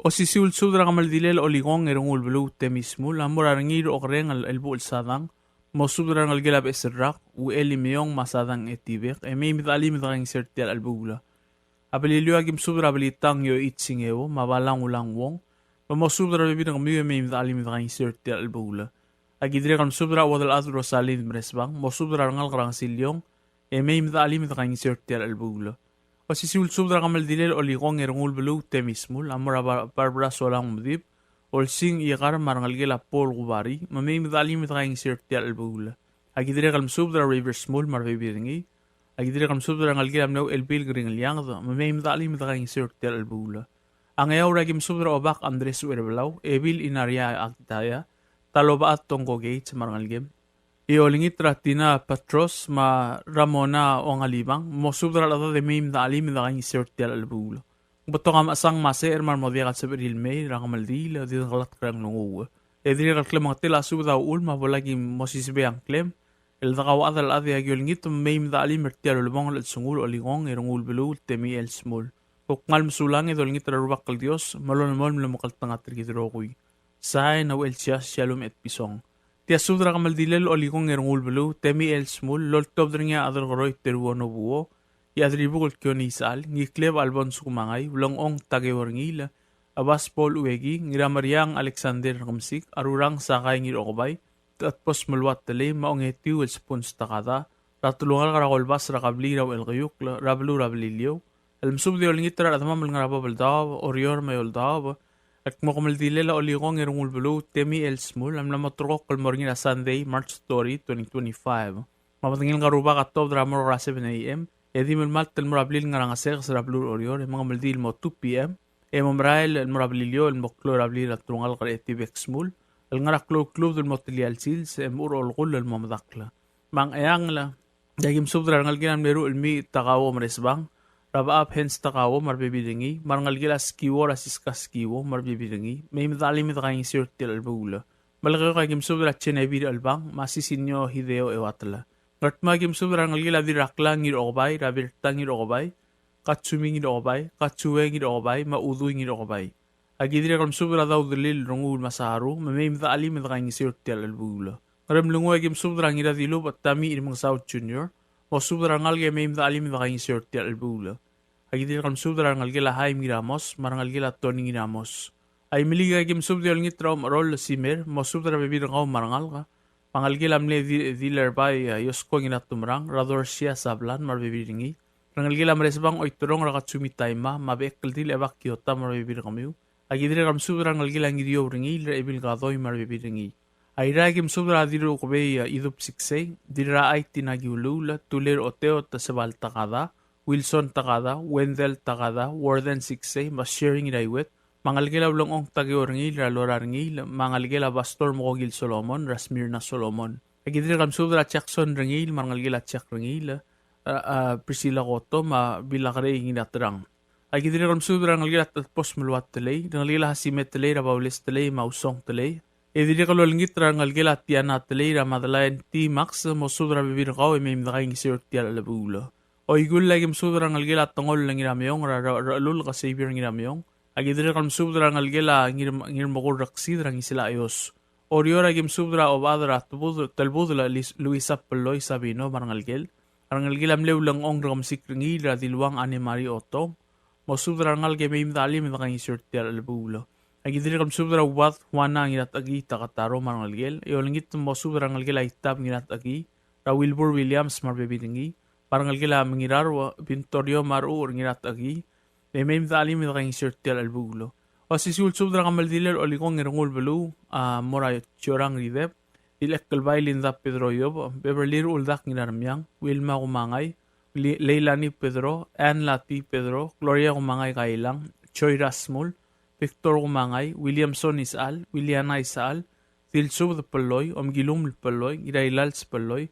Osisiu el subed er a kemeldilel a Olikong e Rengul Beluu Temmy Shmull, a mo er a Rengiil er a Okereng el, el Buchel Sadang, mosubed er a rengelekel a Beches el Rak, Uchel Imeong me a Sadang Etibek, e mei me de chelim e de kaingeseu er tia el chelebuul. A Beliliou a ki mesubed er a Belitang Yoichi Singeo, me a Balang Ulang Wong, me mosubed er a rebebil er kemiu e mei me de chelim e de kaingeseu er tia el chelebuul. A ki dirrek el mesubed er a Uodelchad Rosalind Meresbang, mosubed er a rengalek er a Ngesiliong, e mei me de chelim e de kaingeseu er tia el chelebuul. Osisiu el subed er a kemeldilel a Olikong e Rengul Beluu Temmy Shmull, a mo er a Bar-, Barbara Solang Medib, Olsing Iekar me a rengelekel a Paul Kubari, me mei me de chelim e de kaingeseu er tia el chelebuul. A ki dirrek el mesubed er a Rivers Shmull me a rebebil er ngii. A ki dirrek el mesubed er a rengelekel a mle Uchelbil Kringelianged, me mei me de chelim e de kaingeseu er tia el chelebuul. A Ngeaur a ki mesubed er a Obak Andres Uherbelau, Ebil Inaria Akitaya, Talobechad Tongko Gates me a rengelekem, e olengit er a Tina Patros me a Ramona Ongalibang, mosubed er a rechedad e mei me de chelim e de kaingeseu er tia el chelebuul. Ng betok a mechesang me a secher me a re mo diak el sebechir el mei er a kemeldiil, e di dengkelatk er a nglunguuch. E dirrek el klemengetel a subed a uchul me a bo lak mosisebei a ngklem el dekauchad el chad e aki olengit me mei me de chelim er tia el ulebongel el chelsengul Olikong e Rengul Beluu el Temmy L. Shmull. Kom kmal mesulang e dolengit er a Rubak el Dios me lolemolem el omekngeltengat er kid el rokui. Sain a Uchelsias Shalom Etpison. Tia subed er a kemeldilel Olikong e Rengul Beluu Temmy L. Shmull, loltobed er ngii a Adelkeroi Teruo Nobuo, Iechadribukel Kione Isechal, Ngikleb Alphonse Kumangai, Ulengchong Takeo Rengiil, Abas Paul Ueki, Ngirameriang Alexander Rekemesik, Arurang Sakai Ngirokebai, Techedbos Meluat Telei, me a ongetiu el Spons Takada, er a telungalek er a Kolbas er a kebliil er a Uchelkeiukl, er a beluu er a Beliliou, el mesubed e olengit er a rechedemam el ngar er a Babeldaob, Oreor me a Eouldaob, el kmo kemeldilel a Olikong e Rengul Beluu Temmy L. Shmull a mla mo terrekokl el mo er ngii er a Sunday, March thirty, twenty twenty-five. Me a bedengel ngka el rubak a tuobed er a morgue er a seven A.M. e di melemalt el mo er a blil el ngar er a Ngesekes er a beluu er Oreor e mengemeldiil el mo two P.M. e mo merael el mo er a Beliliou el mo klou er a blil er a telungalek er a Etibek Shmull el ngar er a klou el klubed el mo telia el sils e mo er a olekull el mo medakl. Me a Ngcheangel, e aki mesubed er a rengelekel a mle Ruchelmiich Takao Meresbang, er a Bechab Hans Takao me a rebebil er ngii, me a rengelekel a Skiwo er a Siska Skiwo me a rebebil er ngii, mei me de chelim e de kaingeseu er tia el chelebuul. Melekeok, aki mesubed er a Genevieve Chelbang me a Sisinio Hideo Euatel. Ngardmau, aki mesubed er a rengelekel a Dirraklang Ngirokebai, er a Berta Ngirokebai, Katsumi Ngirokebai, Katsue Ngirokebai, me a Udui Ngirokebai. Aki dirrek el mesubed er a Daudelil Rengul Masaharu, me mei me de chelim e de kaingeseu er tia el chelebuul. Ngeremlengui, aki mesubed er a Ngiradilubech Tommy Remengesau Junior, mosubed er a rengalek e mei me de chelim e de kaingeseu er tia el chelebuul. Aki dirrek el mesubed er a rengelekel a Haim Ngiramos me a rengelekel a Tony Ngiramos. Aimeliik, aki mesubed e olengit er a Omecherol Simer, mosubed er a rebebil er kau me a rengalek. Me a ngelekel a mle Di-, Dilerbai, a, Iosko Ngiratumerang, er a Dorsia Sablan me a rebebil er ngii. Rengelekel a Meresbang Oiterong, er a Katsumi Taima me a Bechekeldil Ebak Kiota me a rebebil er kemiu. Aki dirrek el mesubed er a rengelekel a Ngiriou er ngii, er a Ebil Kadoi me a rebebil er ngii. Airai, aki mesubed er a Dirrukebei, a, Idub Siksei, Dirrachai Tina Kiuluul, Tuler Oteo Tesebal Takada, Wilson Takada, Wendell Takada, Warden Siksei, me a Sharing Iraiwet, me a ngelekel a Ulengchong Takeo Rengiil, er a Lora Rengiil, me a ngelekel a Pastor Mokokil Solomon, er a Smyrna Solomon. Aki dirrek el mesubed er a Jackson Rengiil, me a rengelekel a Jack Rengiil, a, a, Priscilla Koto, me a Bilakerei Ngiraterang. Aki dirrek el mesubed er a rengelekel a Techedbos Meluat Telei, rengelekel a Hasime Telei, er a Baules Telei, me a Usong Telei. E dirrek el olengit er a rengelekel a Tiana Telei, er a Madeleine T. Max, mosubed er a rebebil er kau e mei me de kaingeseu er tia el chelebuul. Oikull, aki mesubed er a rengelekel a Tengol Ngirameong, er a Re-, Rechelulk Xavier Ngirameong. Aki dirrek el mesubed er a rengelekel a Ngir-, Ngirmekur Reksid, er a Ngisela Ios. Oreor, aki mesubed er a Obechad er a Tebud-, Telbudel Lis-, Luisa Pelloi Sabino me a rengelekel. A rengelekel a mle Ulengchong Rekemesik Rengiil, er a Diluang Anne Marie Otto, mosubed er a rengalek e mei me de chelim e de kaingeseu er tia el chelebuul. Aki dirrek el mesubed er a Ubad Juana Ngiratechekii Takataro me a rengelekel, e olengit mosubed er a rengelekel a Itab Ngiratechekii, er a Wilbur Williams me a rebebil er ngii, me a rengelekel a Mengirarua Bintorio me a Rechucher Ngiratechekii, e mei me de chelim e de kaingeseu er tia el chelebuul. Osisiu el subed er a kemeldilel Olikong e Rengul Beluu, a, mo er a Tiorang Rideb, Dilechekl Bai Linda Pedro Iob, Beverly Ruldak Ngiraremiang, Wilma Kumangai, Li-, Leilani Pedro, Ann Lati Pedro, Gloria Kumangai Kailang, Joy Rasmul, Victor Kumangai, Williamson Isechal, Williana Isechal, Dilsubed Pelloi, Omkilum Pelloi, Ngirailals Pelloi,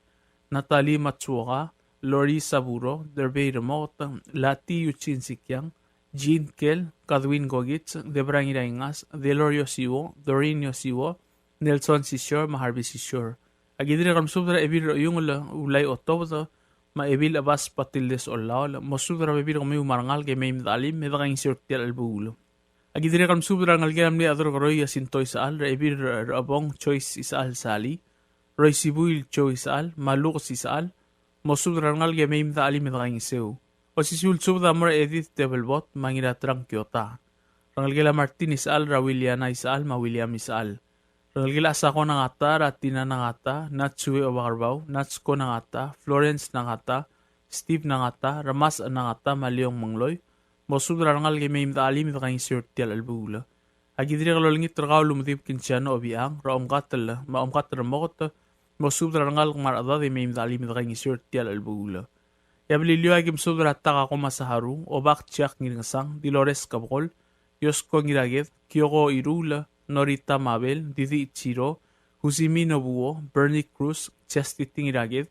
Natalie Matsuoka, Lori Saburo, Derbei Remoket, Lati Eugene Sikiang, Jean Kel, Kadwin Gogich, Debra Ngiraingas, Delorio Siwo, Doreen Yosiwo, Nelson Sisior, me a Harvey Sisior. Aki dirrek el mesubed er a Ebil er a Iungel Ulai Otobed, me a Ebil Abas Patildes Olaol, mosubed er a rebebil er kemiu me a rengalek e mei me de chelim, me de kaingeseu er tia el chelebuul. Aki dirrek el mesubed er a rengelekel a mle Chederkeroi a Sinto Isechal, er a Ebil er a Chebong Joyce Isechal Sali, Roisibuil Joe Isechal, me a Lukes Isechal, mosubed er a rengalek e mei me de chelim e de kaingeseu. Osisiu el subed a mo er a Edith Tebelbot, me a Ngiraterang Kiota. Rengelekel a Martin Isechal, er a Williana Isechal, me a William Isechal. Rengelekel a Sako Nangata, er a Tina Nangata, Natsue Obakerbau, Natsko Nangata, Florence Nangata, Steve Nangata, Remas Nangata, me a Leong Mengloi, mosubed er a rengalek e mei me de chelim e de kaingeseu er tia el chelebuul. Aki dirrek el olengit er kau el Umedib Kinsiano Obichang, er a Omkatel, me a Omkatel Remoket, mosubed er a rengalek me a rechedad e mei me de chelim e de kaingeseu er tia el chelebuul. E a Beliliou, aki mesubed er a Takako Masaharu, Obak Jack Ngirngesang, Dilores Kebekol, Yosko Ngiraked, Kioko Iruul, Norita Mabel, Didi Ichiro, Husimi Nobuo, Bernie Cruz, Chastity Ngiraked,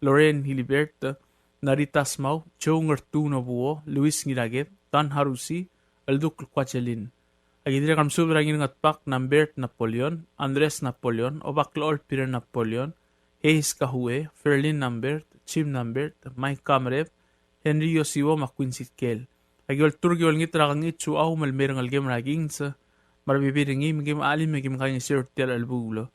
Lorraine Hilibert, Narita Smau, Joe Ngertu Nobuo, Luis Ngiraked, Dan Harusi, Elduk Kuachelin. Aki dirrek el mesubed er a Ngirngetbak Nambert Napoleon, Andres Napoleon, Obaklechol Peter Napoleon, Hayes Kahue, Ferlin Nambert, Jim Nambert, Mike Kamrep, Henry Yosiwo me a Quincy Tkel. Aki olturk e olengit er a Kengich Uchau me le mei a rengelekem er a Kings me a rebebil er ngii, me kim chelim e kim kaingeseu er tia el chelebuul.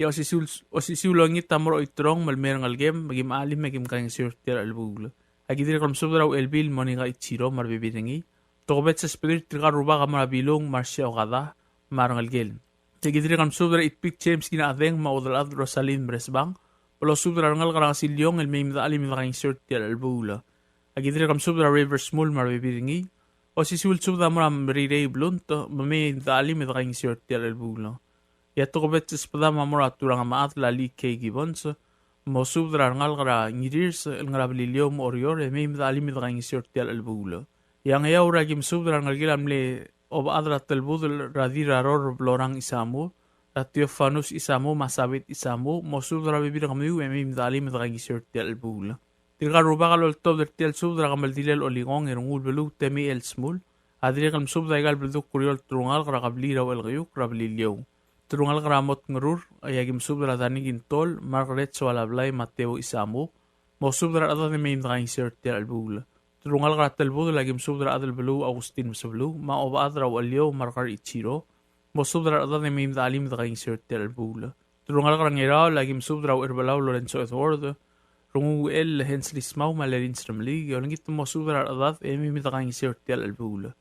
E a osisiu, osisiu el olengit a mo er a Oiterong me le mei a rengelekem, me kim chelim e kim kaingeseu er tia el chelebuul. Aki dirrek el mesubed er a Uchelbil Monica Ichiro me a rebebil er ngii. Tokubets el subedir tirka el rubak a mo er a Bilung Marcia Okada me a rengelekel. Aki dirrek el mesubed er a Itpik James Kinachedeng me a Udelchad Rosalind Bresbang, me losubed er a rengalek er a Ngesiliong el mei me de chelim e de kaingeseu er tia el chelebuul. Aki dirrek el mesubed er a Rivers Mul me a rebebil er ngii. Osisiu el subed a mo er a Merirei Blunt, me mei me de chelim e de kaingeseu er tia el chelebuul. E a tokubets el subed a mo er a Turang me a Chad el Lee K. Gibbons, mosubed er a rengalek er a Ngirirs el ngar er a Beliliou me a Oreor, e mei me de chelim e de kaingeseu er tia el chelebuul. E a Ngeaur a ki mesubed er a rengelekel a mle Obechad er a Telbudel er a Dirraror Blorang Isamu, er a Theofanus Isamu me a Sabit Isamu, mosubed er a rebebil er kemiu e mei me de chelim e de kaingeseu er tia el chelebuul. Tirka el rubak a loltobed er tia el subed er a kemeldiil el Olikong e Rengulbeluu Temi el Smul, a dirrek el mesubed a ika el beldukl er eou el telungalek er a kebliil er a Uchelkeiukl er a Beliliou. Telungalek er a Motngerur, e a ki mesubed er a Daniel Kintol, Margaret Soalablai me a Teo Isamu, mosubed er a rechedad e mei me de kaingeseu er tia el chelebuul. Telungalek er a Telbudel a ki mesubed er a Adelbeluu Augustin Mesebeluu, me a Obechad er a Ucheliou Markar Ichiro, mosubed er a rechedad e mei me de chelim e de kaingeseu er tia el chelebuul. Telungalek er a Ngiraol a ki mesubed er a Ucherbelau Lorenzo Edward, Rengulbai Hensley Smau me a Lerins Remeliik, e olengit mosubed er a rechedad e mei me de kaingeseu er tia el chelebuul.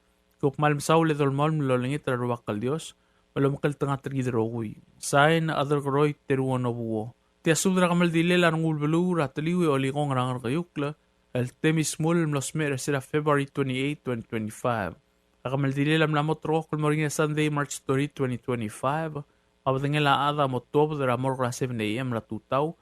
Kuk kmal mesaul e dolemolem el olengit er a Rubak el Dios me lomekngeltengat er kid el rokui. Sain, Adelkeroi Teruo Nobuo. Tia subed er a kemeldilel a Rengulbeluu er a Teliu e Olikong er a Ngerkeiukl el Temi Smul el mlo smecher er se er a February twenty-eight, twenty twenty-five. A kemeldilel a mla mo ulterekokl el mo er ngii a Sunday, March thirty, twenty twenty-five. A bedengel a chad a mo tuobed er a morgue er a seven A M er a tutau,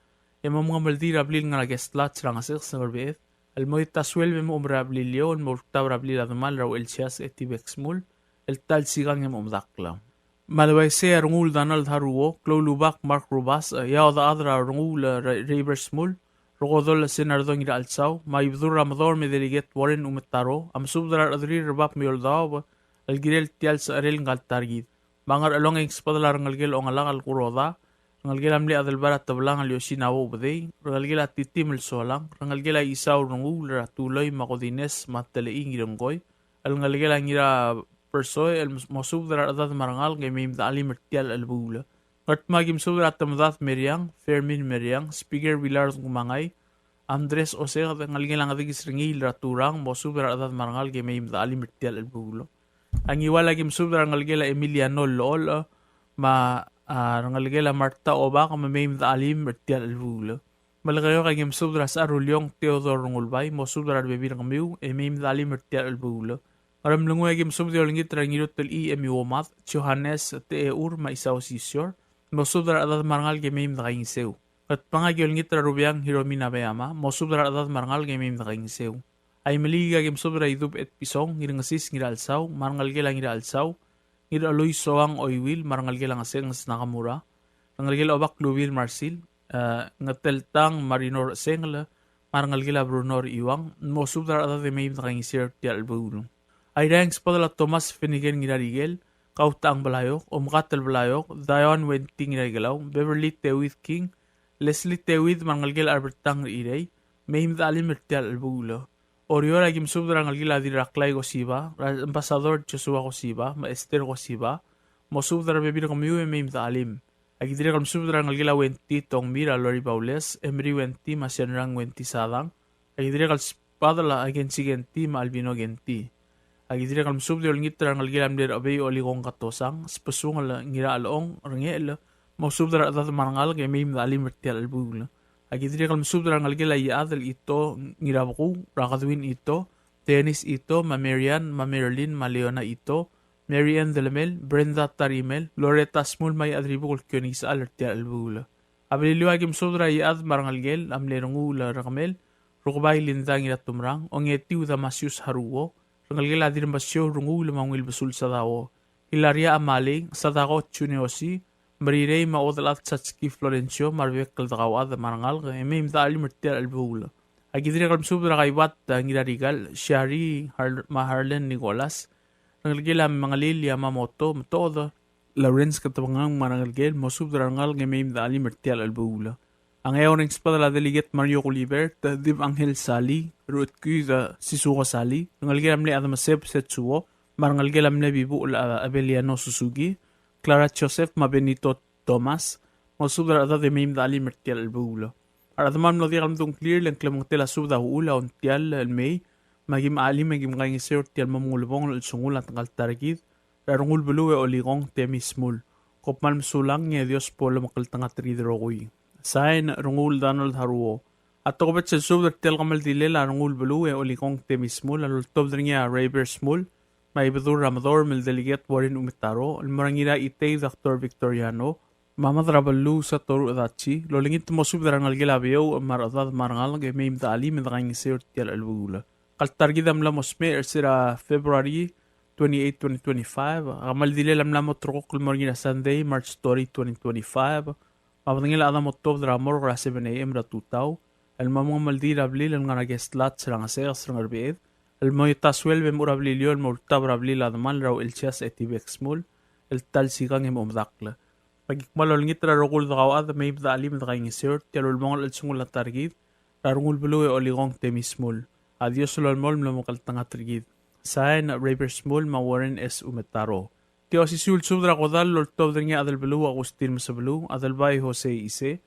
e mo mengemeldiil er a blil ngar er a Guest Lodge er a Ngesekes er a Ngerbeched el mo er a sueleb e mo er a Beliliou el mo ultab er a blil a demal er a Uchelsias Etibek Smul el ta el sikang e mo medakl. Me a le uaisei a Rengul Donald Haruo, Kloulubak Mark Rubasech, e a Odechad er a Rengul Re-, Rivers Mul, Rekodol Senardong Ngirachelsau, me a Ibedul er a Medorm e Delegate Warren Umetaro, a mesubed er a rechederir er bab me a eou el daob el kirel tia el secherel ngka el ta er kid. Me a Ngerchelong e ng sbedel a rengelekel Ongelak el Kuroda, rengelekel a mle Adelbai er a Tebelang el Yoshinawo Ubedei, rengelekel a Titim el Solang, rengelekel a Isau Rengul er a Tuloi me a Kodines me a Telechii Ngirengkoi, el ngelekel a Ngirabersoech el mos-, mosubed er a rechedad me a rengalek e mei me de chelim er tia el chelebuul. Ngardmau a ki mesubed er a Temedad Meriang, Fermin Meriang, Speaker Willard Kumangai, Andres Oseked, ngelekel a Ngedikes er Ngiil er a Turang, mosubed er a rechedad me a rengalek e mei me de chelim er tia el chelebuul. A Ngiwal a ki mesubed er a rengelekel a Emiliano Llecholech, me a, a, rengelekel a Martha Obak, me mei me de chelim er tia el chelebuul. Melekeok a ki mesubed er a Secharuleong Theodore Rengulbai, mosubed er a rebebil er kemiu, e mei me de chelim er tia el chelebuul. Ngeremlengui a ki mesubed e olengit er a Ngirutelchii Emi Uomad, Johannes Techeur, me a Isao Sisior, mosubed er a rechedad me a rengalek e mei me de kaingeseu. Ngatpang a ki olengit er a Rubeang Hiromi Nabeyama, mosubed er a rechedad me a rengalek e mei me de kaingeseu. A Imeliik a ki mesubed er a Idub Etpison, Ngirngesis Ngirachelsau, me a rengelekel a Ngirachelsau, Ngirchelui Soang Oiwil, me a rengelekel a Ngesenges Nakamura, rengelekel a Obak Lubir Marsil, e, Ngeteltang Marino Rechesengel, me a rengelekel a Bruno Rechiuang, mosubed er a rechedad e mei me de kaingeseu er tia el chelebuul. Airai e ng sbedel a Thomas Feniken Ngirarikel, Kautang Belaiok, Omkatel Belaiok, Dion Wenty Ngiraikelau, Beverly Tewid King, Leslie Tewid me a rengelekel a Albertang Irei, mei me de chelim er tia el chelebuul. Oreor a ki mesubed er a rengelekel a Dirraklai Kosiba, er a Ambassador Joshua Kosiba, me a Esther Kosiba, mosubed er a rebebil er kemiu e mei me de chelim. A ki dirrek el mesubed er a rengelekel a Wenty Tongmir, a Lori Baules, Emery Wenty, me a Shenrang Wenty Sadang. A ki dirrek el sbedel a Kensi Kenti, me a Albino Kenti. A ki dirrek el mesubed e olengit er a rengelekel a mle Rechebei Olikong Katosang, Sbesungel Ngirachelong Rengechel, mosubed er a rechedad me a rengalek e mei me de chelim er tia el chelebuul. A ki dirrek el mesubed er a rengelekel a Iechad el Ito Ngirabekuu, er a Kadwin Ito, Dennis Ito, me a Marian, me a Marilyn, me a Leona Ito, Mary Ann Delemel, Brenda Tarimel, Loretta Smul, me a Iechad er a Ibuk el Kione Isechal er tia el chelebuul. A Beliliou a ki mesubed er a Iechad me a rengelekel a mle Rengul er a Kemel, Rukebai Linda Ngiratumerang, Ongetiu Damasius Haruo, rengelekel a Dirremesiou Rengul me a Ungilbesul Sadao, Hilaria Amalei, Sadako Junior Osi, Merirei me a Odelchad Satski Florencio, me a rebek el dekauchad me a rengalek, e mei me de chelim er tia el chelebuul. A ki dirrek el mesubed er a Kaibat, a, Ngirarikal, Shari, Har-, me a Harlen Nicholas, Rengelekel a Mengelil Yamamoto, Metood, Lawrence Ketebengang me a rengelekel, mosubed er a rengalek e mei me de chelim er tia el chelebuul. A Ngeaur e ng subedel a Delegate Mario Gulibert, Dib Angel Sali, Ruth Kuid, Sisuo Sali, rengelekel a mle Adameseb Setsuo, me a rengelekel a mle Bibuchel a Abeliano Suzuki, Clara Joseph me a Benito Thomas, mosubed er a rechedad e mei me de chelim er tia el chelebuul. A rechedam el mlo diak el mdung a ngklir le ng klemengetel a subed a uchul a ontial el mei, me a kim chelim e kim kaingeseu er tia el mo mengulebongel el chelsengul a tekngal ta er kid, er a Rengulbeluu e Olikong Temmy Shmull. Kom kmal mesulang e Dios bo lomekngeltengat er kid el rokui. Sain, Rengul Donald Haruo. A tokubets el subed er tia el kemeldilel a Rengulbeluu e Olikong Temmy Shmull a loltobed er ngii a Rayber Shmull, me a Ibedul er a Medorm el Delegate Warren Umetaro, el mo er a Ngiraitei Doctor Victoriano, me a Mad er a Beluu Satoru Adachi, el olengit el mosubed er a rengelekel a Beouch me a rechedad me a rengalek e mei me de chelim e de kaingeseu er tia el chelebuul. Ngka el ta er kid a mla mo smecher er se er a February twenty-eight, twenty twenty-five. A kemeldilel a mla mo ulterekokl el mo er ngii er a Sunday, March thirty, twenty twenty-five. Me a bedengel a chad a mo tuobed er a morgue er a seven A M er a tutau el mo mengemeldiil er a blil el ngar er a Guest Lodge er a Ngesekes er a Ngerbeched, el mo ieta suelb e mo er a Beliliou el mo ultab er a blil a demal er a Uchelsias Etibek Shmull, el ta el sikang e mo medakl. Me aki kmal olengit er a rokui el dekauchad e mei me de chelim e de kaingeseu er tia el ulebongel el chelsengul a ta er kid, er a Rengulbeluu e Olikong Temmy Shmull. A Dios a lolemolem el omekngeltengat er kid. Sain, Rayber Shmull me a Warren S. Umetaro. Tia osisiu el subed er a kodall el oltobed er ngii a Adelbeluu Augustin Mesebeluu, Adelbai Jose Ise,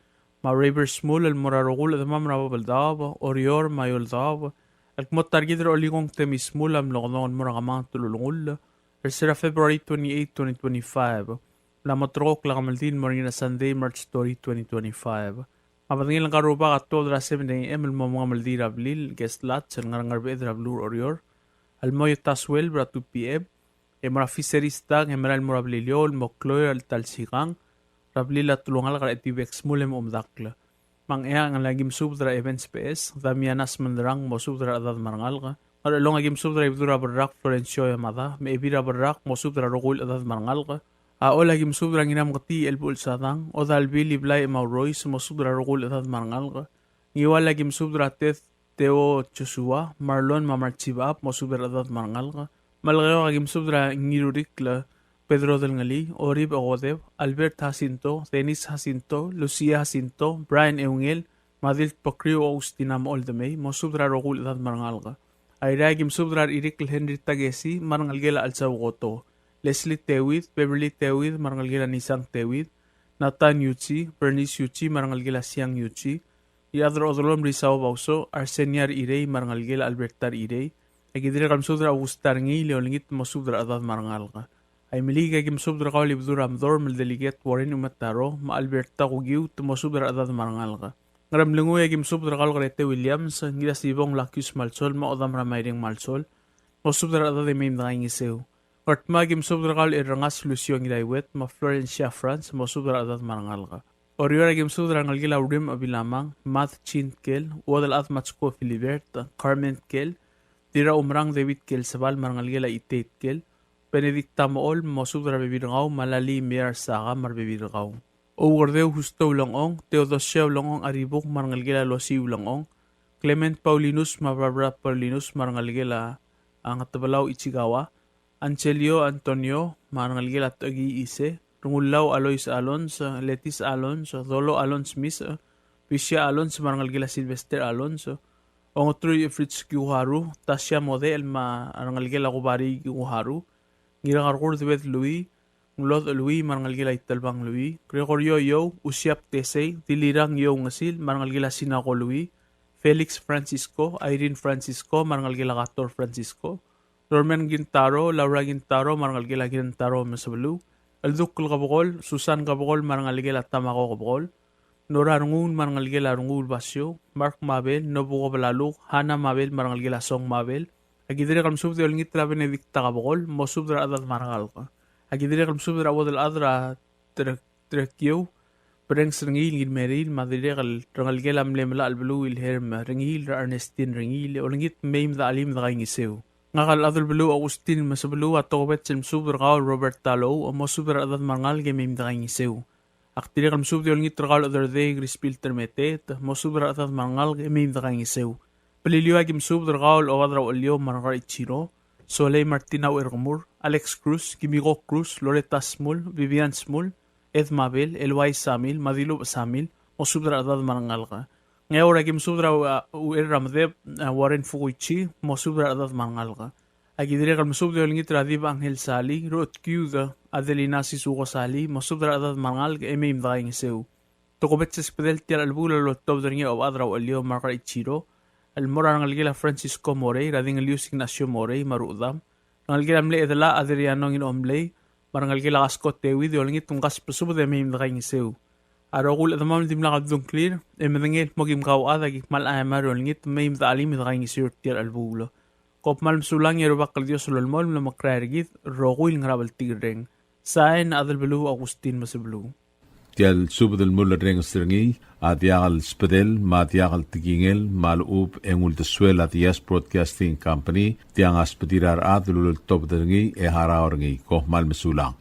me a Rayber Shmull el mo er a rokui el chedemam er a Babeldaob, Oreor me a Eouldaob, el kmo ta er kid er a Olikong Temmy Shmull a mlo kedong el mo er a kemanget el ulengull, er se er a February twenty-eight, twenty twenty-five. Mla mo ulterekokl a kemeldiil el mo er ngii er a Sunday, March thirty, twenty twenty-five. Me a bedengel ngka el rubak a tuobed er a seven A M el mo mengemeldiil er a blil, Guest Lodge, el ngar er a Ngerbeched er a beluu er a Oreor, el mo ieta suelb er a two P M, e mo er a Fisheries dock e merael el mo er a Beliliou el mo kloi er a ta el sikang er a blil a telungalek er a Etibek Shmull e mo medakl. Me a Ngcheangel a kim subed er a Evans Beches, Damiana Smenderang, mosubed er a rechedad me a rengalek. Ngerchelong a kim subed er a Ibedul er a Berrak Florencio Yamada, me a Ebil er a Berrak, mosubed er a rokui el chedad me a rengalek. A Chol a kim subed er a Ngirameketii Elbuchel Sadang, Odalbil Iblai Emaurois, mosubed er a rokui el chedad me a rengalek. Ngiwal a kim subed er a Ted Teo Joshua, Marlon me a Marchibab, mosubed er a rechedad me a rengalek. Melekeok a kim subed er a Ngirurikl Pedro Delngelii, Orib Okodeb, Albert Jacinto, Dennis Jacinto, Lucia Jacinto, Brian Eungel, me a Dilt Bokriu Augustina Moldemei, mosubed er a rokui el chedad me a rengalek. Airai a kim subed er a Rechirikl Henry Takesi, me a rengelekel a Chelsau Koto, Leslie Tewid, Beverly Tewid, me a rengelekel a Nisang Tewid, Nathan Yuchi, Bernice Yuchi, me a rengelekel a Siang Yuchi, Iechad er a Odelom Risau Bauso, Arsenia Rechirei, me a rengelekel a Alberta Rechirei. Aki dirrek el msubed er a Augusta Rengiil e olengit el mosubed er a rechedad me a rengalek. Aimeliik a kim subed er kau el Ibedul er a Medorm el Delegate Warren Umetaro, me a Alberta Kukiu, te mosubed er a rechedad me a rengalek. Ngeremlengui a kim subed er kau el Grete Williams, Ngirasibong Lakius Malsol, me a Odam er a Maireng Malsol, mosubed er a rechedad e mei me dekaingeseu. Ngardmau a kim subed er kau el Irrengas Lucio Ngiraiuet, me a Florencia Franz, mosubed er a rechedad me a rengalek. Oreor a kim subed er a rengelekel a Urim Abilamang, Mad Chin Tkel, Uodelchad Matsko Philibert, Carmen Tkel, Dirraumerang David Tkel Sebal me a rengelekel a Itei Tkel, Benedicta Mochol, mosubed er a rebebil er kau, me a Lali Mear Saka me a rebebil er kau. Oukerdeu Husto Ulengchong, Theodosia Ulengchong Aribuk me a rengelekel a Losi Ulengchong, Clement Paulinus me a Barbara Paulinus me a rengelekel a Ngetebelau Ichikawa, Angelio Antonio me a rengelekel a Toki Ise, Rengullau Alois Alonso, Letis Alonso, Dolo Alonso Mis, Bisia Alonso me a rengelekel a Sylvester Alonso, Ongetrui Fritz Kiuharu, Tasia Modechel me a rengelekel a Kubari Kiuharu, Ngirakerkur Debed Lui, Nglod Lui me a rengelekel a Itelbang Lui, Gregorio Iou, Usiap Tesei, Dilirang Iou Ngesil me a rengelekel a Sinako Lui, Felix Francisco, Irene Francisco me a rengelekel a Kator Francisco, Norman Kintaro, Laura Kintaro me a rengelekel a Kintaro Mesebeluu, Elduk Kebekol, Susan Kebekol me a rengelekel a Tamako Kebekol, Nora Renguul me a rengelekel a Renguul Basio, Mark Mabel, Nobuko Belaluk, Hana Mabel me a rengelekel a Song Mabel. Aki dirrek el msubed e olengit er a Benedicta Kebekol, mosubed er a rechedad me a rengalek. Aki dirrek el msubed er a Uodelchad er a Tre-, Trekiou, Brengs Rengiil Ngirmeriil, me a dirrek el rengelekel a mle Melachelbeluu Wilhelm Rengiil, er a Ernestine Rengiil, e olengit mei me dechelim dekaingeseu. Ngak el Adelbeluu Augustin Mesebeluu a tokubets el msubed er kau el Robert Talou, mosubed er a rechedad me a rengalek e mei me dekaingeseu. Ak dirrek el msubed e olengit er kau el Chederdei Crispin Termeteet, mosubed er a rechedad me a rengalek e mei me dekaingeseu. Beliliou a kim subed er kau el Obad er a Ucheliou me a Rengar Ichiro, Solei Martina Ucherkemur, Alex Cruz, Kimiko Cruz, Loretta Smul, Vivian Smul, Ed Mabel, Eloise Samil, me a Dilubech Samil, mosubed er a rechedad me a rengalek. Ngeaur a ki mesubed er a, a, Ucherramedeb, a, Warren Fukuichi, mosubed er a rechedad me a rengalek. A ki dirrek el mesubed e olengit er a Dib Angel Sali, Ruth Kiud, Adelina Sisuko Sali, mosubed er a rechedad me a rengalek, e mei me dekaingeseu. Tokubets el subedel tia el chelebuul el oltobed er ngii a Obechad er a Uchelio Margaret Ichiro, el mo er a rengelekel a Francisco Morei, er a Dingelius Ignacio Morei, me a rudam. Rengelekel a mle Edela Adriano Ngiromlei, me a rengelekel a Kasko Teuid, e olengit me kasbesubed e mei me dekaingeseu. A rokui el chedemam el dimlak a dungklir, e medengei el kmo kim kauchad a ki kmal chemar e olengit me mei me dechelim e dekaingeseu er tia el chelebuul. Kom kmal mesulang e a Rubak el Dios a lolemolem el omekrael er kid, rokui el ngar er a bltikerreng. Sain a Adelbeluu Augustin Mesebeluu. Tia el subed el mulerrenges er ngii a diak el subedel me a diak el tekingel me a lechub e ng uldesuel a Diaz Broadcasting Company, tiang a subedir a rechad el uleltobed er ngii e harau er ngii. Kom kmal mesulang.